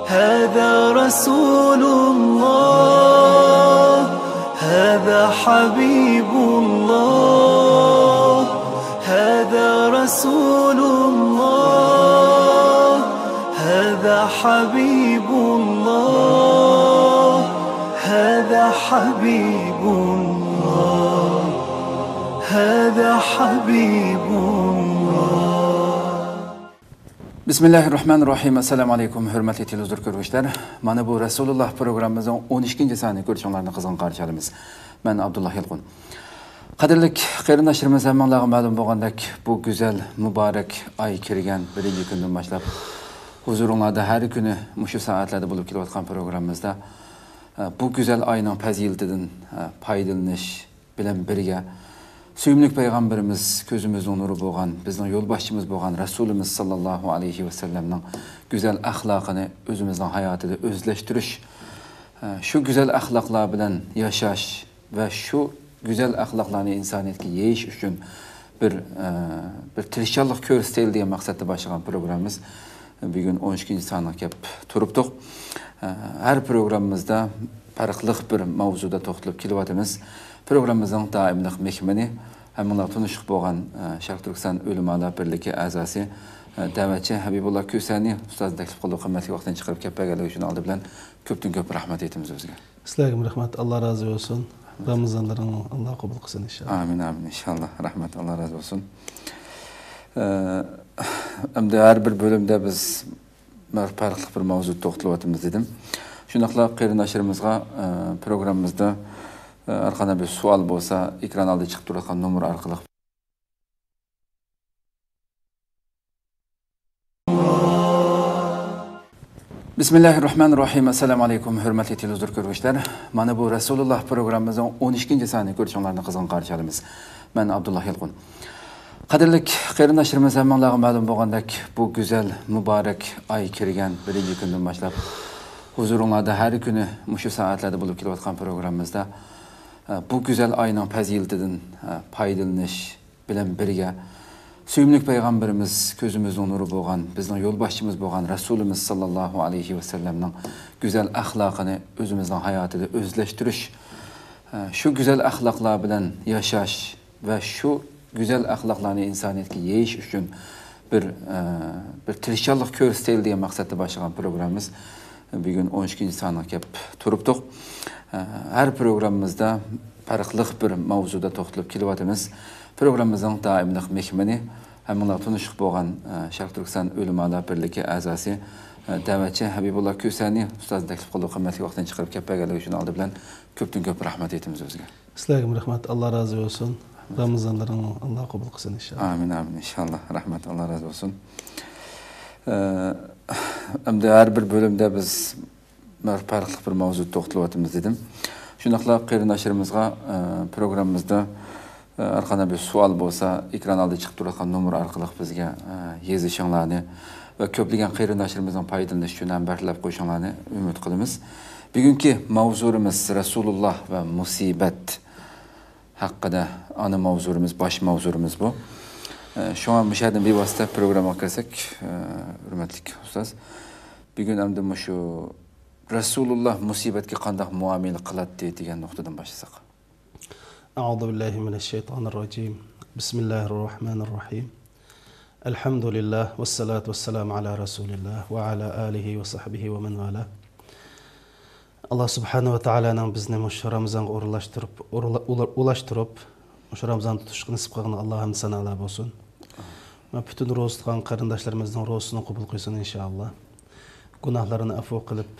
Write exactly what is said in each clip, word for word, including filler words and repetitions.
هذا رسول الله، هذا حبيب الله، هذا رسول الله، هذا حبيب الله، هذا حبيب الله، هذا حبيب الله. بسم الله الرحمن الرحيم. السلام عليكم، ھۆرمەتلىك تېلېۋىزور كۆرگۈچىلەر. مانا بۇ رەسۇلۇللا پروگراممىمىزنىڭ ئون ئىككىنچى سانى كۆرۈشۈڭلارنى قىزغىن قارشى ئالىمىز. مەن ئابدۇللا يالقۇن. قەدىرلىك قېرىنداشلىرىمىز، ھەممىڭلارغا مەلۇم بولغاندەك، بۇ گۈزەل مۇبارەك ئاي كىرگەن بىرىنچى كۈندىن باشلاپ ھۇزۇرۇڭلاردا ھەر كۈنى مۇشۇ سائەتلەردە بولۇپ كېلىۋاتقان پروگراممىمىزدا، ئە، بۇ گۈزەل ئاينىڭ پەزىلىتىدىن، ئە، پايدىلىنىش بىلەن بىرگە، سۆيۈملۈك پەيغەمبىرىمىز، كۆزىمىزنىڭ نۇرى بولغان، بىزنىڭ يولباشچىمىز بولغان رەسۇلىمىز ساللاللاھۇ ئەلەيھى ۋەسەللەمنىڭ گۈزەل ئەخلاقىنى ئۆزىمىزنىڭ ھاياتىدا ئۆزلەشتۈرۈش، ئە، شۇ گۈزەل ئەخلاقلار بىلەن ياشاش ۋە شۇ گۈزەل ئەخلاقلارنى ئىنسانىيەتكە يېيىش ئۈچۈن بىر، ئە، بىر تىرىشچانلىق كۆرسىتەيلى دېگەن مەقسەتتە باشلىغان پروگراممىمىز بۈگۈن ئون ئىككىنچى سانغا كەپ تۇرۇپتۇق. ئە، ھەر پروگراممىمىزدا پەرقلىق بىر ماۋزۇدا توختىلىپ كېلىۋاتىمىز. پروگراممىمىزنىڭ دائىملىق مېھمىنى، ھەممىڭلار تونۇشلۇق بولغان، ئە، شەرقىي تۈركىستان ئۆلىمالار بىرلىكى ئەزاسى، ئە، دەۋەتچى ھەبىبۇللا كۆسەنى ئۇستازنى تەكلىپ قىلدۇق، قىممەتلىك ۋاقتىنى چىقىرىپ كەپ بەرگەنلىكى ئۈچۈن ئالدى بىلەن كۆپتىن كۆپ رەھمەت ئېيتىمىز ئۆزىگە. سىلەرگىمۇ رەھمەت، ئاللا رازى بولسۇن. رامىزانلىرىڭنى ئاللا قوبۇل قىلسۇن، ئىنشاللا. ئامىن، ئامىن، ئىنشاللا. رەھمەت، ئاللا رازى بولسۇن. ئە، ئەمدى ھەر بىر بۆلۈمدە بىز پەرقلىق بىر ماۋزۇدا توختىلىۋاتىمىز دېدىم. شۇنداقلا قېرىنداشلىرىمىزغا، ئە، پروگراممىمىزدا، ئە، ھەرقانداق بىر سوئال بولسا، ئېكران ئالدىدا چىقىپ تۇرۇۋاتقان نومۇر ئارقىلىق. بىسمىللاھىررەھمانىررەھىم. ئەسسالامۇ ئەلەيكۇم، ھۆرمەتلىك تېلېۋىزور كۆرگۈچىلەر. مانا بۇ رەسۇلۇللا پروگراممىمىزنىڭ ئون ئىككىنچى سانى كۆرۈشۈڭلارنى قىزغىن قارشى ئالىمىز. مەن ئابدۇللا يالقۇن. قەدىرلىك قېرىنداشلىرىمىز، ھەممىڭلارغا مەلۇم بولغاندەك، بۇ گۈزەل، مۇبارەك ئاي كىرگەن بىرىنچى كۈندىن باشلاپ ھۇزۇرۇڭلاردا ھەر كۈنى مۇشۇ سائەتلەردە بولۇپ كېلىۋاتقان پروگراممىمىزدا، ئە، بۇ گۈزەل ئاينىڭ پەزىلىتىدىن، ئە، پايدىلىنىش بىلەن بىرگە، سۆيۈملۈك پەيغەمبىرىمىز، كۆزىمىزنىڭ نۇرى بولغان، بىزنىڭ يولباشچىمىز بولغان رەسۇلىمىز ساللاللاھۇ ئەلەيھى ۋەسەللەمنىڭ گۈزەل ئەخلاقىنى ئۆزىمىزنىڭ ھاياتىدا ئۆزلەشتۈرۈش، ئە، شۇ گۈزەل ئەخلاقلار بىلەن ياشاش ۋە شۇ گۈزەل ئەخلاقلارنى ئىنسانىيەتكە يېيىش ئۈچۈن بىر، ئە، بىر تىرىشچانلىق كۆرسىتەيلى دېگەن مەقسەتتە باشلىغان پروگراممىمىز بۈگۈن ئون ئىككىنچى سانغا كەپ تۇرۇپتۇق. ئە، ھەر پروگراممىمىزدا پەرقلىق بىر ماۋزۇدا توختىلىپ كېلىۋاتىمىز. پروگراممىمىزنىڭ دائىملىق مېھمىنى، ھەممىڭلار تونۇشلۇق بولغان، ئە، شەرقىي تۈركىستان ئۆلىمالار بىرلىكى ئەزاسى، ئە، دەۋەتچى ھەبىبۇللا كۆسەنى ئۇستازنى تەكلىپ قىلدۇق، قىممەتلىك ۋاقتىنى چىقىرىپ كەپ بەرگەنلىكى ئۈچۈن ئالدى بىلەن كۆپتىن كۆپ رەھمەت ئېيتىمىز ئۆزىگە. سىلەرگىمۇ رەھمەت، ئاللا رازى بولسۇن. رامىزانلىرىڭنى ئاللا قوبۇل قىلسۇن، ئىنشاللا. ئامىن، ئامىن، ئىنشاللا. رەھمەت، ئاللا رازى بولسۇن. ئە، ئەمدى ھەر بىر بۆلۈمدە بىز پەرقلىق بىر ماۋزۇدا توختىلىۋاتىمىز دېدىم. شۇنداقلا قېرىنداشلىرىمىزغا، ئە، پروگراممىمىزدا، ئە، ھەرقانداق بىر سوئال بولسا، ئېكران ئالدىدا چىقىپ تۇرۇۋاتقان نومۇر ئارقىلىق بىزگە، ئە، يېزىشىڭلارنى ۋە كۆپلىگەن قېرىنداشلىرىمىزنىڭ پايدىلىنىشى ئۈچۈن ھەمبەھىرلەپ قويۇشۇڭلارنى ئۈمىد قىلىمىز. بۈگۈنكى ماۋزۇمىز رەسۇلۇللا ۋە مۇسىبەت ھەققىدە ئانا ماۋزۇمىز، باش ماۋزۇمىز بۇ. ئە، شۇڭا مۇشۇ يەردىن بىۋاسىتە پروگراممىغا كىرسەك، ئە، ھۆرمەتلىك ئۇستاز، بۈگۈن ئەمدى مۇشۇ رەسۇلۇللا مۇسىبەتكە قانداق مۇئامىلە قىلاتتى دېگەن نۇقتىدىن باشلىساق. أعوذ بالله من الشيطان الرجيم. بسم الله الرحمن الرحيم. الحمد لله والصلاة والسلام على رسول الله وعلى آله وصحبه ومن والاه. ئاللا سۇبھانەھۇ ۋە تائالانىڭ بىزنى مۇشۇ رامىزانغا ئورۇنلاشتۇرۇپ، ئورۇنلا-، ئۇلا-، ئۇلاشتۇرۇپ، مۇشۇ رامىزاندا تۇتۇشقا نېسىپ قىلغىنىغا ئاللا ھەمدۇ سانالار بولسۇن. ۋە پۈتۈن روزا تۇتقان قېرىنداشلىرىمىزنىڭ روزىسىنى قوبۇل قىلسۇن، ئىنشائاللا. گۇناھلىرىنى ئەپۇ قىلىپ،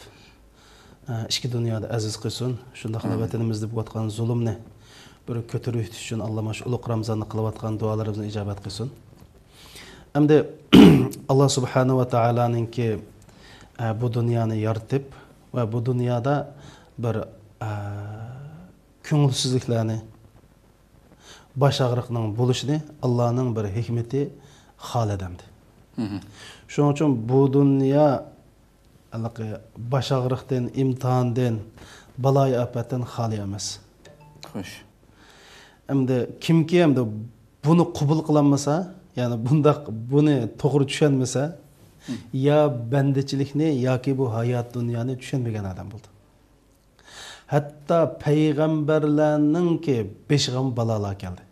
ئە، ئىچكى دۇنيادا ئەزىز قىلسۇن. شۇنداقلا ئامىن. ۋەتىنىمىزدە بولۇۋاتقان زۇلۇمنى بىر كۆتۈرۈۋېتىش ئۈچۈن ئاللا مۇشۇ ئۇلۇغ رامىزاندا قىلىۋاتقان دۇئالىرىمىزنى ئىجابەت قىلسۇن. ئەمدى ئاللا سۇبھانەھۇ ۋە تائالانىڭكى، ئە، بۇ دۇنيانى يارىتىپ ۋە بۇ دۇنيادا بىر، ئە، كۆڭۈلسىزلىكلەرنى، باش ئاغرىقنىڭ بولۇشىنى ئاللانىڭ بىر ھېكمىتى خالىدى ئەمدى. مھم. شۇنىڭ ئۈچۈن بۇ دۇنيا ھېلىقى باش ئاغرىقتىن، ئىمتىھاندىن، بالايىئاپەتتىن خالىي ئەمەس. خوش. ئەمدى كىمكى ئەمدى بۇنى قوبۇل قىلالمىسا، يەنى بۇنداق، بۇنى توغرا چۈشەنمىسە، يا بەندىچىلىكنى ياكى بۇ ھايات دۇنيانى چۈشەنمىگەن ئادەم بولدى. ھەتتا پەيغەمبەرلەرنىڭكى بېشىغىمۇ بالالار كەلدى.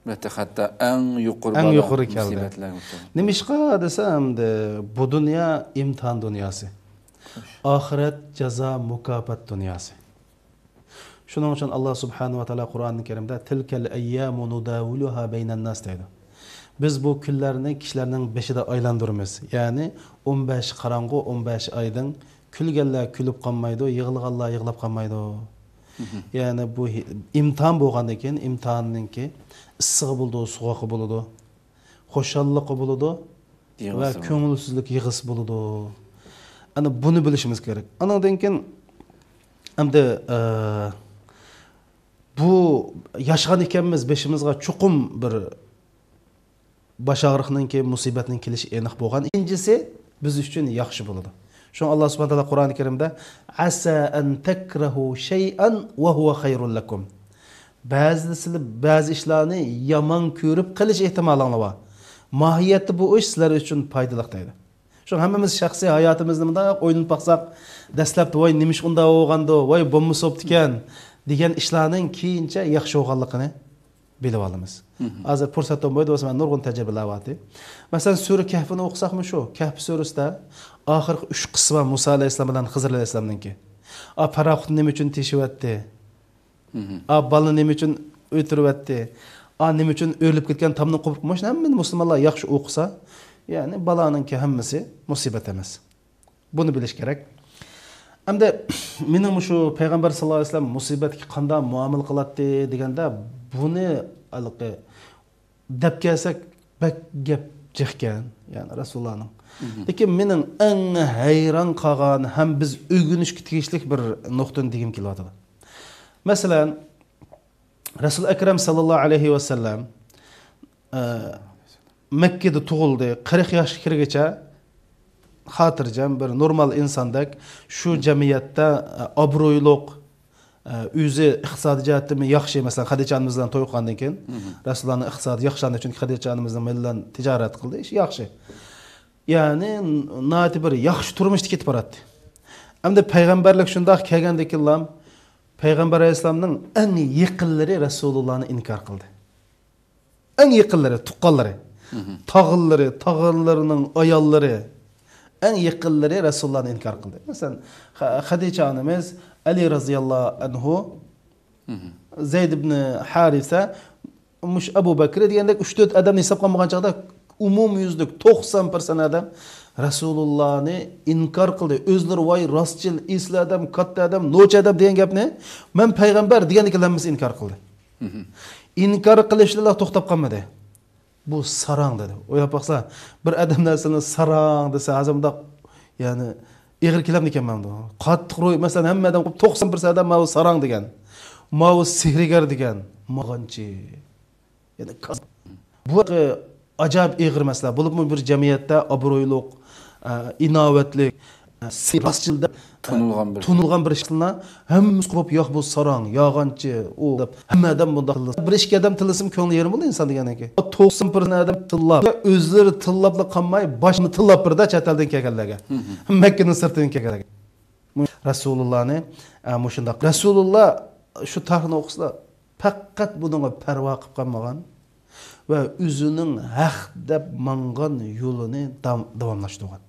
ۋە تېخى ھەتتا ئەڭ يۇقىرى ئەڭ بالا يۇقىرى كەلدى. مۇسىبەتلەرگە ئۇچرىدى. نېمىشقا دېسە، ئەمدى بۇ دۇنيا ئىمتىھان دۇنياسى. ئاخىرەت جازا مۇكاپات دۇنياسى. شۇنىڭ ئۈچۈن ئاللا سۇبھانەھۇ ۋە تائالا قۇرئانى كەرىمدە «تىلكەل ئەييامۇ نۇداۋىلۇھا بەينەنناس» دەيدۇ. بىز بۇ كۈنلەرنى كىشىلەرنىڭ بېشىدا ئايلاندۇرىمىز. يەنى ئون بەش قاراڭغۇ، ئون بەش ئايدىڭ، كۈلگەنلەر كۈلۈپ قالمايدۇ، يىغلىغانلار يىغلاپ قالمايدۇ. يەنى بۇ ھې-، ئىمتىھان بولغاندىن كېيىن، ئىمتىھاننىڭكى ئىسسىقى بولىدۇ، سوغۇقى بولىدۇ، خۇشاللىقى بولىدۇ ۋە يىغلىسى بولىدۇ. كۆڭۈلسىزلىك، يىغىسى بولىدۇ. ئەنە بۇنى بىلىشىمىز كېرەك. ئانىڭدىن كېيىن ئەمدى، ئە، بۇ ياشىغان ئىكەنمىز، بېشىمىزغا چوقۇم بىر باش ئاغرىقنىڭكى، مۇسىبەتنىڭ كېلىشى ئېنىق بولغان. ئىككىنچىسى، بىز ئۈچۈن ياخشى بولىدۇ. شۇڭا ئاللا سۇبھانەھۇ ۋە تائالا قۇرئانى كەرىمدە «ئەسسا ئەن تەكرەھۇ شەيئەن ۋە ھۇۋە خەيرۇن لەكۇم». بەزىسى، بەزى ئىشلارنى يامان كۆرۈپ قېلىش ئېھتىمالىڭلار بار. ماھىيەتتە بۇ ئىش سىلەر ئۈچۈن پايدىلىق دەيدۇ. شۇ ھەممىمىز شەخسىي ھاياتىمىزنى مۇنداق ئويلىنىپ باقساق، دەسلەپتە ۋاي نېمىشقا ئۇنداق بولغاندۇ، ۋاي بولمىسا بوپتىكەن دېگەن ئىشلارنىڭ كېيىنچە ياخشى بولغانلىقىنى بىلىپ ئالىمىز. ھازىر پۇرسەت بولمايدۇ بولسا مەن نۇرغۇن تەجرىبىلەر بارتى. مەسىلەن، سۈرە كەھپىنى ئوقۇساقمۇ شۇ، كەھپ سۈرىسىدە ئاخىرقى ئۈچ قىسسا بار مۇسا ئەلەيھىسسالام بىلەن خىزىر ئەلەيھىسسالامنىڭكى. ئا، پاراخوتنى نېمە ئۈچۈن تېشىۋەتتى؟ ئا، بالىنى نېمە ئۈچۈن ئۆلتۈرۈۋەتتى؟ ئا، نېمە ئۈچۈن ئۆرۈلۈپ كەتكەن تامنى قوپۇپ، مۇشۇنى ھەممىنى مۇسۇلمانلار ياخشى ئوقۇسا، يەنى بالانىڭكى ھەممىسى مۇسىبەت ئەمەس. بۇنى بىلىش كېرەك. ئەمدى مېنىڭ مۇشۇ پەيغەمبەر ساللاللاھۇ ئەلەيھى ۋەسەللەم مۇسىبەتكە قانداق مۇئامىلە قىلاتتى دېگەندە، بۇنى ھېلىقى دەپ كەلسەك بەك گەپ جىقكەن، يەنى رەسۇلۇللانىڭ. لېكىن مېنىڭ ئەڭ ھەيران قالغان ھەم بىز ئۆگىنىشكە تېگىشلىك بىر نۇقتىنى دېگۈم كېلىۋاتىدۇ. مەسىلەن، رەسۇل ئەكرەم ساللاللاھۇ ئەلەيھى ۋەسەللەم، ئە، مەككىدە تۇغۇلدى، قىرىق ياشقا كىرگىچە خاتىرجەم بىر نورمال ئىنساندەك شۇ جەمئىيەتتە، ئە، ئابرۇيلۇق، ئە، ئۆزى ئىقتىسادىي جەھەتتىمۇ ياخشى، مەسىلەن، خەدىچە ئانىمىز بىلەن توي قىلغاندىن كېيىن رەسۇلۇللانىڭ ئىقتىسادى ياخشىلاندى، چۈنكى خەدىچە ئانىمىزنىڭ مېلى بىلەن تىجارەت قىلدى، ئىشى ياخشى. يەنى ناھايىتى بىر ياخشى تۇرمۇشتا كېتىپ باراتتى. ئەمدى پەيغەمبەرلىك شۇنداق كەلگەندىن كېيىنلا پەيغەمبەر ئەلەيھىسسالامنىڭ ئەڭ يېقىنلىرى رەسۇلۇللانى ئىنكار قىلدى. ئەڭ يېقىنلىرى، تۇغقانلىرى، تاغىلىرى، تاغىلىرىنىڭ ئاياللىرى، ئەڭ يېقىنلىرى رەسۇلۇللانى ئىنكار قىلدى. مەسىلەن، خە-، خەدىچە ئانىمىز، ئەلى رەزىياللاھۇ ئەنھۇ، زەيد ئىبنى ھارىسە، مۇشۇ ئەبۇ بەكرى دېگەندەك ئۈچ تۆت ئادەمنى ھېسابقا ئالمىغان چاغدا ئومۇميۈزلۈك توقسان پىرسەنت ئادەم رەسۇلۇللانى ئىنكار قىلدى. ئۆزلىرى ۋاي راستچىل، ئېسىل ئادەم، كاتتا ئادەم، نوچى ئادەم دېگەن گەپنى مەن پەيغەمبەر دېگەندىكىن ھەممىسى ئىنكار قىلدى. ئىنكار قىلىشلا توختاپ قالمىدى. بۇ ساراڭ دېدى. ئويلاپ باقسا، بىر ئادەملەر سېنى ساراڭ دېسە، ھازىر مۇنداق، يەنى ئېغىر كېلەمدىكەن مەندە. قاتتىق روھى، مەسىلەن، ھەممە ئادەم توقسان پىرسەنت ئادەم ماۋۇ ساراڭ دېگەن، ماۋۇ سېھىرگەر دېگەن، ماغانچى. يەنى كاس-، بۇ ئاجايىپ ئېغىر مەسىلە. بولۇپمۇ بىر جەمئىيەتتە ئابرۇيلۇق، ئە، ئىناۋەتلىك، ئە، سى-، راستچىل دەپ، ئە، تونۇلغان بىر تونۇلغان بىر ئىش قىلسا، ھەممىسى قوپۇپ، ياق، بۇ ساراڭ، يالغانچى، ئۇ دەپ ھەممە ئادەم بۇنداق تىللىسا. بىر ئىككى ئادەم تىللىسىمۇ كۆڭلى يېرىم بولىدۇ ئىنسان دېگەننىڭكى. توقسان پىرسەنت ئادەم تىللاپ، ئۆزلىرى تىللاپلا قالماي، باشقىنى تىللاپ بېرىدۇ چەت ئەلدىن كەلگەنلەرگە. مەككىدىن سىرتىدىن كەلگەنلەرگە. رەسۇلۇللانى، ئە، مۇشۇنداق. رەسۇلۇللا شۇ تارىخنى ئوقۇسىلا، پەقەت بۇنىڭغا پەرۋا قىلىپ قالمىغان ۋە ئۆزىنىڭ ھەق دەپ ماڭغان يولىنى داۋ-، داۋاملاشتۇرغان.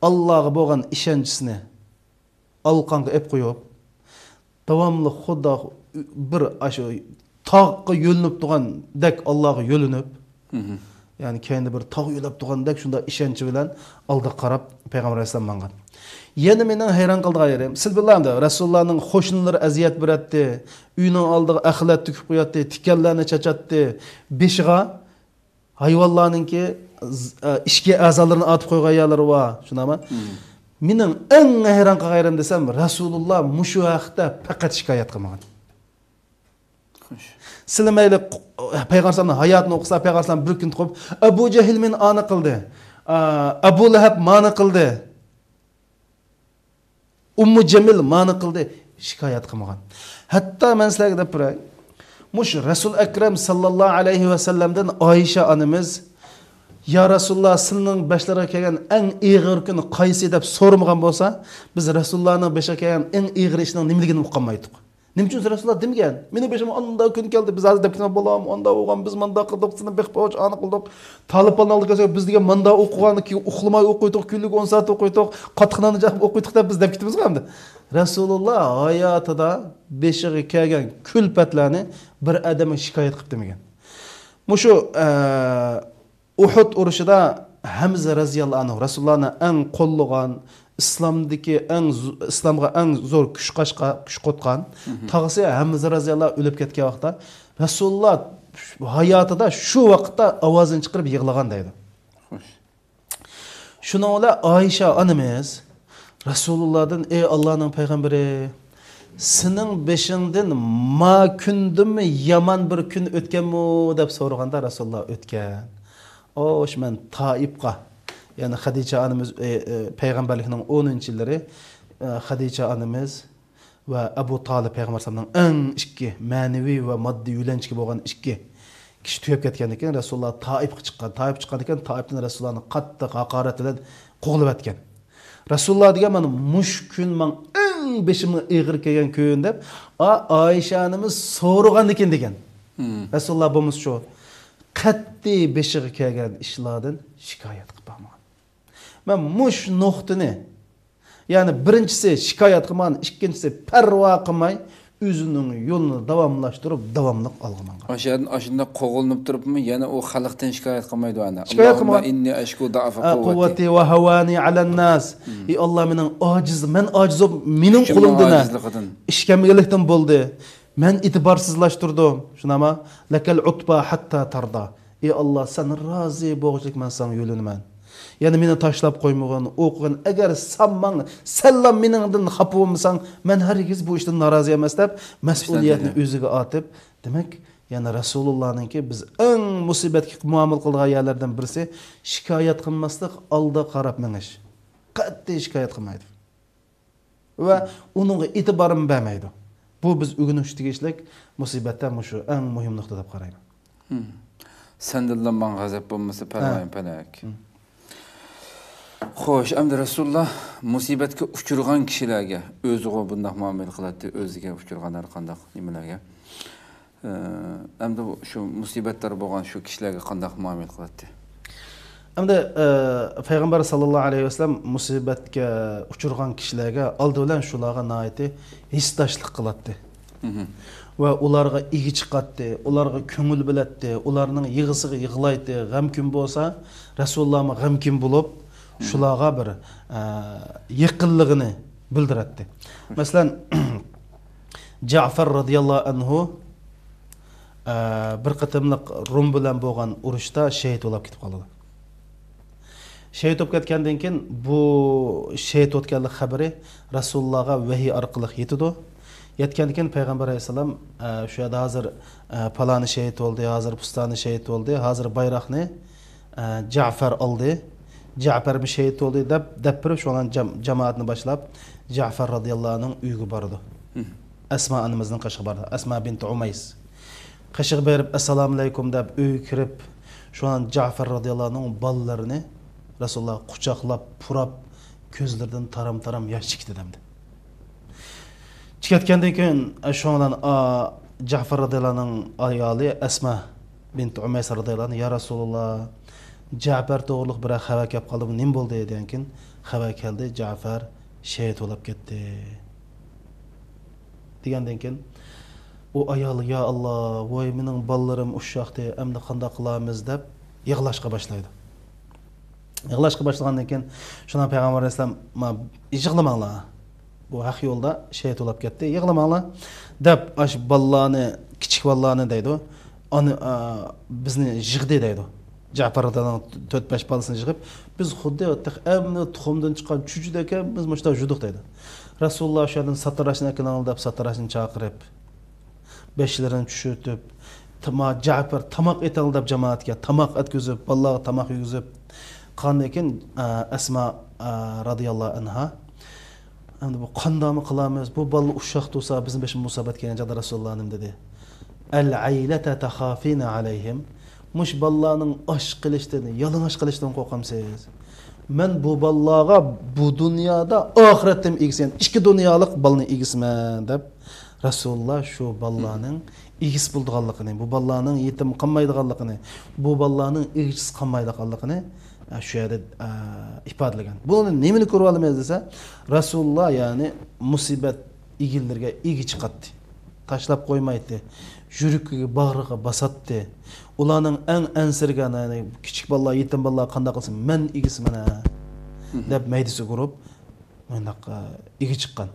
ئاللاغا بولغان ئىشەنچىسىنى ئالقانغا ئېلىپ قويۇپ، داۋاملىق خۇدا بىر ئاشۇ تاغقا يۆلىنىپ تۇرغاندەك ئاللاغا يۆلىنىپ، يەنى كەينىدە بىر تاغ يۆلەپ تۇرغاندەك شۇنداق ئىشەنچ بىلەن ئالدىغا قاراپ پەيغەمبەر ئەلەيھىسسالام ماڭغان. يەنە مېنىڭ ھەيران قالىدىغان يېرىم، سىز بىلىڭلار، رەسۇلۇللانىڭ قوشنىلىرى ئەزىيەت بېرەتتى، ئۆينىڭ ئالدىغا ئەخلەت تۆكۈپ قوياتتى، تىكەنلەرنى چاچاتتى، بېشىغا ھايۋانلارنىڭكى ز-، ئە، ئىچكى ئەزالىرىنى ئارتىپ قويغان يەرلىرى بار، شۇنداقمۇ؟ مېنىڭ ئەڭ ھەيران قالغان يېرىم دېسەم، رەسۇلۇللا مۇشۇ ھەقتە پەقەت شىكايەت قىلمىغان. سىلى مەيلى قو-، پەيغەمبەر ئەلەيھىسسالامنىڭ ھاياتىنى ئوقۇسا، پەيغەمبەر ئەلەيھىسسالام بىر كۈن تۇرۇپ، ئەبۇ جەھىل مېنى ئانى قىلدى، ئا، ئەبۇ لەھەب مانى قىلدى، ئۇممۇ جەمىل مانى قىلدى، شىكايەت قىلمىغان. ھەتتا مەن سىلەرگە دەپ بېرەي، مۇشۇ رەسۇل ئەكرەم ساللاللاھۇ ئەلەيھى ۋەسەللەمدىن ئائىشە ئانىمىز يا رەسۇلاللا، سىلىنىڭ بېشىغا كەلگەن ئەڭ ئېغىر كۈن قايسى دەپ سورىمىغان بولسا، بىز رەسۇلاللانىڭ بېشىغا كەلگەن ئەڭ ئېغىر ئىشنىڭ نېمىلىكىنى ئۇقالمايتتۇق. نېمە ئۈچۈن رەسۇلاللا دېمىگەن؟ مېنىڭ بېشىمغا ئانداق كۈن كەلدى، بىز ھازىر دەپ كېتىمىز، بالام، ئانداق بولغان، بىز مانداق قىلدۇق، سېنى بېقىپ ئاچ، ئانا قىلدۇق. تالىپلارنىڭ ئالدىغا كەلسەك، بىز دېگەن مانداق ئوقۇغان، كېيىن ئۇخلىماي ئوقۇيتتۇق، كۈنلۈك ئون سائەت ئوقۇيتتۇق، قاتتىق ناننى ئوقۇيتتۇق، ئوقۇيتتۇق دەپ بىز دەپ كېتىمىزغۇ ئەمدى. رەسۇلاللا ھاياتىدا بېشىغا كەلگەن كۈلپەتلەرنى بىر ئادەمگە شىكايەت قىلىپ دېمىگەن. مۇشۇ، ئە، ئۇھۇد ئۇرۇشىدا ھەمزە رەزىياللاھۇ ئەنھۇ، رەسۇلۇللانى ئەڭ قوللىغان، ئىسلامدىكى ئەڭ ز-، ئىسلامغا ئەڭ زور كۈچ قاچقا-، كۈچ قوتقان، تاغىسى ھەمزە رەزىياللاھۇ ئۆلۈپ كەتكەن ۋاقىتتا، رەسۇلۇللا ھاياتىدا شۇ ۋاقىتتا ئاۋازىنى چىقىرىپ يىغلىغان دەيدۇ. خوش. شۇنىڭ بىلەن ئائىشە ئانىمىز رەسۇلۇللادىن، ئەي ئاللانىڭ پەيغەمبىرى، سېنىڭ بېشىڭدىن ما كۈندىنمۇ يامان بىر كۈن ئۆتكەنمۇ دەپ سورىغاندا، رەسۇلۇللا ئۆتكەن. ئوش، مەن تائىپقا، يەنى خەدىچە ئانىمىز، ئە، ئە، پەيغەمبەرلىكنىڭ ئونىنچى يىللىرى، ئە، خەدىچە ئانىمىز ۋە ئەبۇ تالىپ پەيغەمبەر ئەلەيھىسسالامنىڭ ئەڭ ئىككى مەنىۋى ۋە ماددىي يۆلەنچۈكى بولغان ئىككى كىشى تۈگەپ كەتكەندىن كېيىن، رەسۇلۇللا تائىپقا چىققان. تائىپقا چىققاندىن كېيىن، تائىپتىن رەسۇلۇللانى قاتتىق ھاقارەت بىلەن قوغلىۋەتكەن. رەسۇلۇللا دېگەن، مانا مۇشۇ كۈن ماڭا ئەڭ بېشىمغا ئېغىر كەلگەن كۈن دەپ، ئا-، ئائىشە ئانىمىز سورىغاندىكىن دېگەن. مم. رەسۇلۇللا بولمىسا شۇ قەتئىي بېشىغا كەلگەن ئىشلاردىن شىكايەت قىلىپ باقمىغان. مەن مۇشۇ نۇقتىنى، يەنى بىرىنچىسى شىكايەت قىلمىغان، ئىككىنچىسى پەرۋا قىلماي، ئۆزىنىڭ يولىنى داۋاملاشتۇرۇپ، داۋاملىق ئالغا ماڭغان. ئاشۇ يەردىن، ئاشۇنداق قوغلىنىپ تۇرۇپمۇ، يەنە ئۇ خەلقتىن شىكايەت قىلمايدۇ ئەنە. شىكايەت قىلمىغان. ئىننى ئەشكۇ دەئفە ئە، قۇۋۋەتى. قۇۋۋەتى ۋە ھەۋانى ئەلەنناس. مم. ئى ئاللا، مېنىڭ ئاجىز، مەن ئاجىز بولۇپ، مېنىڭ كۈچۈمنىڭ قولۇمدىن ئاجىزلىقىدىن. ئىش كەلمىگەنلىكتىن بولدى. مەن ئېتىبارسىزلاشتۇردۇم. شۇنداقما؟ لەكەل ئۇتبا ھەتتا تاردا. ئى ئاللا، سەن رازى بولغۇچىلىك مەن ساڭا يۆلىنىمەن. يەنە مېنى تاشلاپ قويمىغىن، ئوقۇغىن. ئەگەر سەن ماڭ-، سەنلا مېنىڭدىن خاپا بولمىساڭ، مەن ھەرگىز بۇ ئىشتىن نارازى ئەمەس دەپ، مەسئۇلىيەتنى ئۆزىگە ئارتىپ، دېمەك، يەنە رەسۇلۇللانىڭكى بىز ئەڭ مۇسىبەتكە مۇئامىلە قىلىدىغان يەرلەردىن بىرسى، شىكايەت قىلماسلىق، ئالدىغا قاراپ مېڭىش. قەتئىي شىكايەت قىلمايدۇ. ۋە ئۇنىڭغا ئېتىبارمۇ بەرمەيدۇ. بۇ بىز ئۆگىنىش تېگىشلىك مۇسىبەتتە مۇشۇ ئەڭ مۇھىم نۇقتا دەپ قارايمەن. ھىم. سەندىنلا ماڭا غەزەپ بولمىسا، پەرۋايىم پەلەك. ھىم. خوش، ئەمدى رەسۇلۇللا مۇسىبەتكە ئۇچرىغان كىشىلەرگە، ئۆزىغۇ بۇنداق مۇئامىلە قىلاتتى، ئۆزىگە ئۇچرىغان ھەر قانداق نېمىلەرگە. ئە، ئەمدى شۇ مۇسىبەتلەر بولغان شۇ كىشىلەرگە قانداق مۇئامىلە قىلاتتى؟ ئەمدى، ئە، پەيغەمبەر ساللاللاھۇ ئەلەيھى ۋەسەللەم مۇسىبەتكە ئۇچرىغان كىشىلەرگە ئالدى بىلەن شۇلارغا ناھايىتى ھېسداشلىق قىلاتتى. مھم. ۋە ئۇلارغا ئىگە چىقاتتى، ئۇلارغا كۆڭۈل بۆلەتتى، ئۇلارنىڭ يىغىسىغا يىغلايتتى، غەمكىن بولسا، رەسۇلۇللامۇ غەمكىن بولۇپ، مھم، شۇلارغا بىر، ئە، يېقىنلىقىنى بىلدۈرەتتى. خوش. مەسىلەن، جەئفەر رازىياللاھۇ ئەنھۇ، ئە، بىر قېتىملىق روم بىلەن بولغان ئۇرۇشتا شېھىت بولاپ كېتىپ قالىدۇ. شېھىت بولۇپ كەتكەندىن كېيىن، بۇ شېھىت بولۇپ كەتكەنلىك خەۋىرى رەسۇلۇللاغا ۋەھىي ئارقىلىق يېتىدۇ. يەتكەندىن كېيىن پەيغەمبەر ئەلەيھىسسالام، ئە، شۇ يەردە ھازىر، ئە، پالانى شېھىت بولدى، ھازىر پۇستانى شېھىت بولدى، ھازىر بايراقنى، ئە، جەئفەر ئالدى، جەئفەرمۇ شېھىت بولدى دەپ، دەپ بېرىپ، شۇنىڭ جام-، جامائەتنى باشلاپ، جەئفەر رازىياللاھۇ ئەنھۇنىڭ ئۆيىگە بارىدۇ. مھم. ئەسما ئانىمىزنىڭ قېشىغا بارىدۇ. ئەسما بىنت ئۇمەيس. قېشىغا بېرىپ، ئەسسالامۇئەلەيكۇم دەپ، ئۆيگە كىرىپ، شۇنىڭ جەئفەر رازىياللاھۇ ئەنھۇنىڭ بالىلىرىنى رەسۇلۇللا قۇچاقلاپ، پۇراپ، كۆزلىرىدىن تارام-تارام ياش چىقتى دەمدى. چىقىۋەتكەندىن كېيىن، شۇنىڭ بىلەن، ئا، جەئفەر رازىياللاھۇنىڭ ئايالى ئەسما بىنت ئۇمەيس رازىياللاھۇ ئەنھا، يا رەسۇلۇللا، جەئفەر توغرۇلۇق بىرەر خەۋەر كەپ قالدىمۇ، نېمە بولدى؟ دېگەندىن كېيىن، خەۋەر كەلدى، جەئفەر شېھىت بولاپ كەتتى. دېگەندىن كېيىن، ئۇ ئايال، يا ئاللا، ۋاي، مېنىڭ بالىلىرىم ئۇششاقتى، ئەمدى قانداق قىلارمىز؟ دەپ يىغلاشقا باشلايدۇ. يىغلاشقا باشلىغاندىن كېيىن، شۇنىڭ پەيغەمبەر ئەلەيھىسسالام، ما، يىغلىماڭلار. بۇ ھەق يولدا شېھىت بولاپ كەتتى. يىغلىماڭلار دەپ، ئاشۇ بالىلارنى، كىچىك بالىلارنى دەيدۇ. ئانا، ئا، بىزنى يىغدى دەيدۇ. جەئپەر رازىياللاھۇنىڭ تۆت-بەش بالىسىنى يىغىپ، بىز خۇددى تېخى ئەمدى تۇخۇمدىن چىققان چۈجىدەك بىز مۇشۇنداق يۈردۇق دەيدۇ. رەسۇلۇللا شۇ يەردىن ساتىراشنى ئەكىلىڭلار دەپ ساتىراشنى چاقىرىپ، بەشلىرىنى چۈشۈرتۈپ، تاما-، جەپەر، تاماق ئېتىڭلار دەپ جامائەتكە تاماق ئەتكۈزۈپ، بالىلارغا تاماق يېگۈزۈپ، قاندىن كېيىن، ئە، ئەسما، ئە، رازىياللاھۇ ئەنھا، ئەمدى بۇ قانداقمۇ قىلارمىز؟ بۇ بالىلار ئۇششاق تۇرسا، بىزنىڭ بېشىمىزغا مۇسىبەت كەلگەن چاغدا رەسۇلۇللا نېمە دېدى؟ «ئەل ئەيلەتە تەخافىنە ئەلەيھىم»، مۇشۇ بالىلارنىڭ ئاچ قېلىشتىن، يالىڭاچ قېلىشتىن قورقامسىز؟ مەن بۇ بالىلارغا بۇ دۇنيادا، ئاخىرەتتىمۇ ئىگىسى، يەنى ئىككى دۇنيالىق بالىنىڭ ئىگىسىمەن، دەپ رەسۇلۇللا شۇ بالىلارنىڭ ئىگىسى بولىدىغانلىقىنى، بۇ بالىلارنىڭ يېتىم قالمايدىغانلىقىنى، بۇ بالىلارنىڭ ئىگىسىز قالمايدىغانلىقىنى، ئە، شۇ يەردە، ئە، ئىپادىلىگەن. بۇنىڭدىن نېمىنى كۆرۈۋالىمىز دېسە، رەسۇلۇللا، يەنى مۇسىبەت ئىگىلىرىگە ئىگە چىقاتتى. تاشلاپ قويمايتتى. يۈرىكىگە، باغرىغا باساتتى. ئۇلارنىڭ ئەڭ ئەنسىرىگەن، يەنى كىچىك بالىلار، يېتىم بالىلار قانداق قىلسا، مەن ئىگىسىمەن ھە، دەپ مەيدىسىگە ئۇرۇپ، مۇنداق، ئە، ئىگە چىققان.